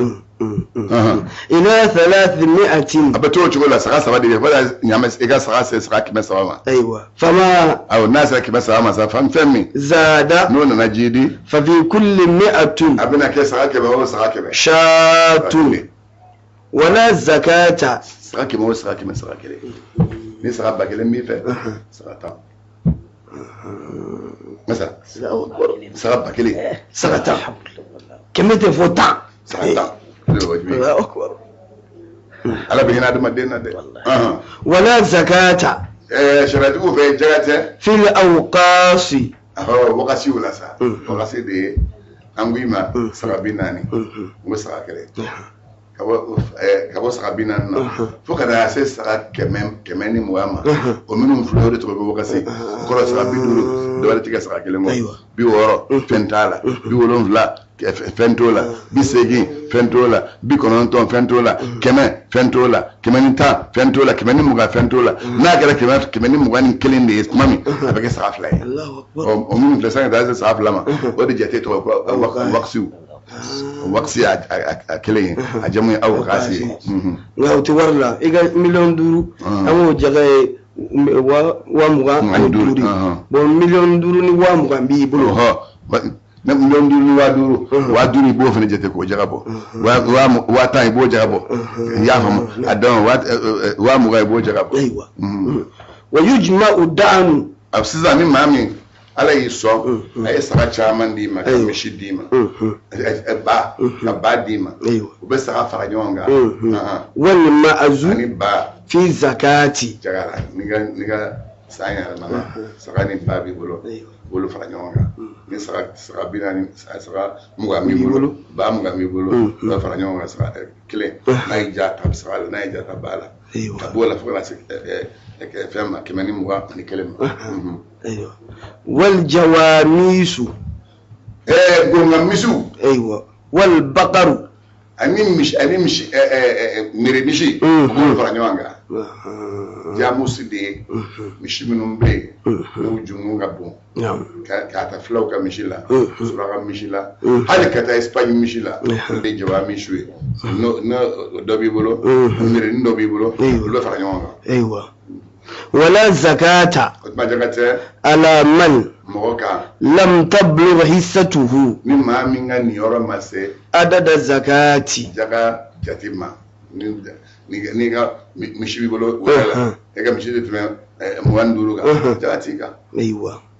Ila thalathmi'atin. A bɛ to o cogo la, saga saba de bɛ fo ɲaamɛ i ka saga se saga 300 ma. Ayiwa. Fama. Awɔ, n'a sera 300 ma sa, fɛn min. Zada. N'o nana jiidi. Fa fi kulli mi'atun. A bɛna kɛ saga 100 o saga 100. Shatun. Wala zakata. Saga 100 o saga 100, saga kelen. Ni saga 1000 b'i fɛ, saga 10. Masa. Saga 1000. Saga 10. Kɛmɛ tɛ fɔ 10. Saga 10. Ala bɛ hinɛ adamaden na dɛ. Wala zakata. Sariatigiw fɛ jaga tɛ. Fil awqasi. Wagasiw la sa. Wagasi de ye an ko i ma saga 40. N ko saga kelen. Ka bɔ saga 40 na fo ka na se saga 120 ma, o minnu filɛ, o de tɔgɔ ko wakasi. O kɔrɔ saga 50, dɔ wɛrɛ tɛ kɛ saga kelen kɔ. 60, fɛn t'a la. 70, fɛn t'o la. 80, fɛn t'o la. 90, fɛn t'o la. 100, fɛn t'o la. 110, fɛn t'o la. 120, fɛn t'o la. N'a kɛra 121 de ye tuma min, a bɛ kɛ saga fila ye. O minnu filɛ, san ka taa se saga fila ma, o de jate tɔgɔ ko wakasiw. Wakasi a kelen ye, a jamu ye aw wakasi ye. Nka o tɛ wari la. I ka 5 miliyɔn, an k'o jaga ye 20,000 de. Bon, 5 miliyɔn ni 20,000 b'i bolo. 5 miliyɔn ni 5,000, 5,000, i b'o fana jate k'o jaga bɔ. 10,000, i b'o jaga bɔ. I y'a faamu? A dɔn 20,000, i b'o jaga bɔ. Ayiwa, wa yujma'u da'anu. A sisan, ni maa min Ala y'i sɔn, a ye saga caman d'i ma, ka misi d'i ma, ba, ka ba d'i ma, u bɛ saga fara ɲɔgɔn kan. Wal ma'azu ani ba fi zakati. Jaga la, n'i ka san yɛlɛmana, saga ni ba b'i bolo, bolo fara ɲɔgɔn kan. Ni saga 40, saga 20 b'i bolo, ba 20 b'i bolo, u b'a fara ɲɔgɔn kan saga kelen. N'a y'i ja ta saga la, n'a y'i ja ta ba la, ka b'o la fo ka na se fɛn ma, 121 ma. Ayiwa, wal jawamisu. Gonga misiw. Ayiwa, wal baqaru. Ani misi, mere misi, u b'olu fara ɲɔgɔn kan. Jamusi de ye misi minnu bɛ yen n'u jungun ka bon, k'a ta filaw ka misi la, suraka misi la, hali ka taa Espagne misi la, o de ye jaba misiw ye. N'o dɔ b'i bolo, merenin dɔ b'i bolo, olu bɛ fara ɲɔgɔn kan. Ayiwa, wala zakata O tuma jaka tɛ ala man mɔgɔ kan lam tablugh hissatuhu ni maa min ka niyɔrɔ ma se adada zakati. Jaga jate ma, ni ka misi b'i bolo wɛrɛ la, e ka misi tɛ tɛmɛ 25 kan, jaga t'i kan.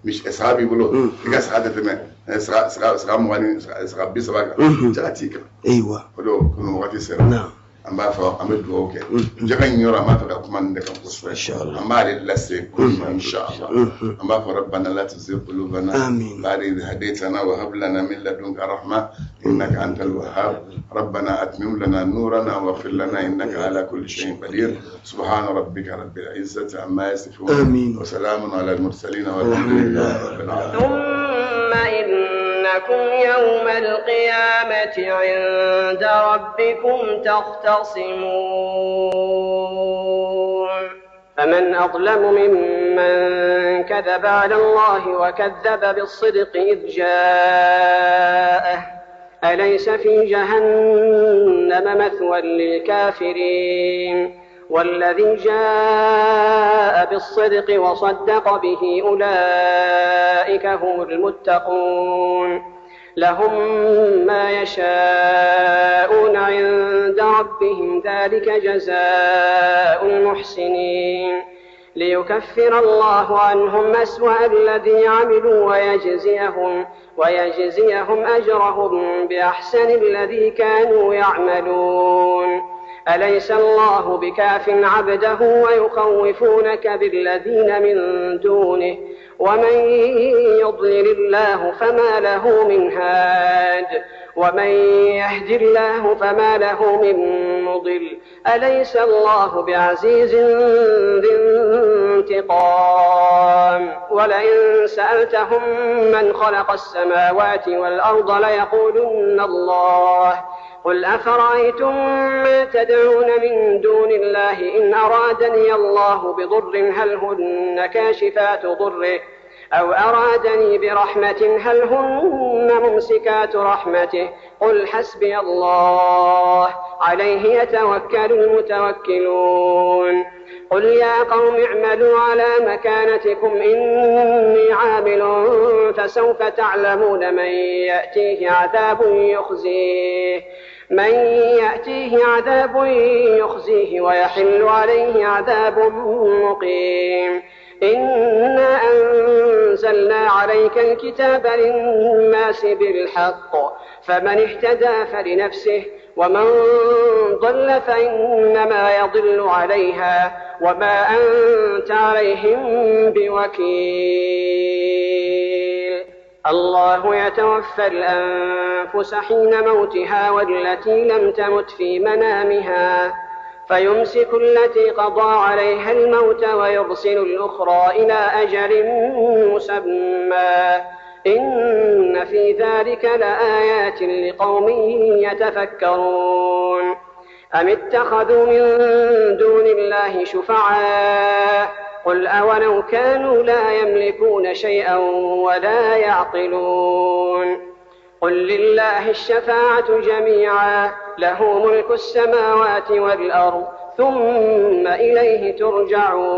Misi saga b'i bolo, i ka saga tɛ tɛmɛ saga 20 ni saga 30 kan, jaga t'i kan. O don, komi wagati sera, an b'a fɔ an bɛ dugawu kɛ jaga in yɔrɔ. An b'a fɛ ka kuma nin de kan kosɛbɛ. An b'ale lase ko ma, inshallah. An b'a fɔ: rabbana la tuzigh qulubana ba'da idh hadaytana wa hab lana min ladunka rahma innaka antal wahhab. Rabbana atmim lana nurana waghfir lana innaka ala kulli shay'in qadir. Subhana rabbika rabbil izzati amma yasifun wa salamun ala al mursalin walhamdulillahi rabbil alamin. ثم إنكم يوم القيامة عند ربكم تختصمون. فمن أظلم ممن كذب على الله وكذب بالصدق إذ جاءه، أليس في جهنم مثوى للكافرين؟ والذي جاء بالصدق وصدق به أولئك هم المتقون، لهم ما يشاءون عند ربهم، ذلك جزاء المحسنين. ليكفر الله عنهم أسوأ الذي عملوا ويجزيهم أجرهم بأحسن الذي كانوا يعملون. أليس الله بكاف عبده ويخوفونك بالذين من دونه، ومن يضلل الله فما له من هاد، ومن يهد الله فما له من مضل. أليس الله بعزيز ذي انتقام؟ ولئن سألتهم من خلق السماوات والأرض ليقولن الله. قل أفرأيتم ما تدعون من دون الله إن أرادني الله بضر هل هن كاشفات ضره، أو أرادني برحمة هل هن ممسكات رحمته؟ قل حسبي الله، عليه يتوكل المتوكلون. قل يا قوم اعملوا على مكانتكم إني عامل، فسوف تعلمون من يأتيه عذاب يخزيه ويحل عليه عذاب مقيم. إنا أنزلنا عليك الكتاب للناس بالحق، فمن اهتدى فلنفسه، ومن ضل فإنما يضل عليها، وما أنت عليهم بوكيل. الله يتوفى الأنفس حين موتها والتي لم تمت في منامها، فيمسك التي قضى عليها الموت ويرسل الأخرى إلى أجل مسمى. إن في ذلك لآيات لقوم يتفكرون. أم اتخذوا من دون الله شفعاء؟ قل أولو كانوا لا يملكون شيئا ولا يعقلون. قل لله الشفاعة جميعا، له ملك السماوات والأرض، ثم إليه ترجعون.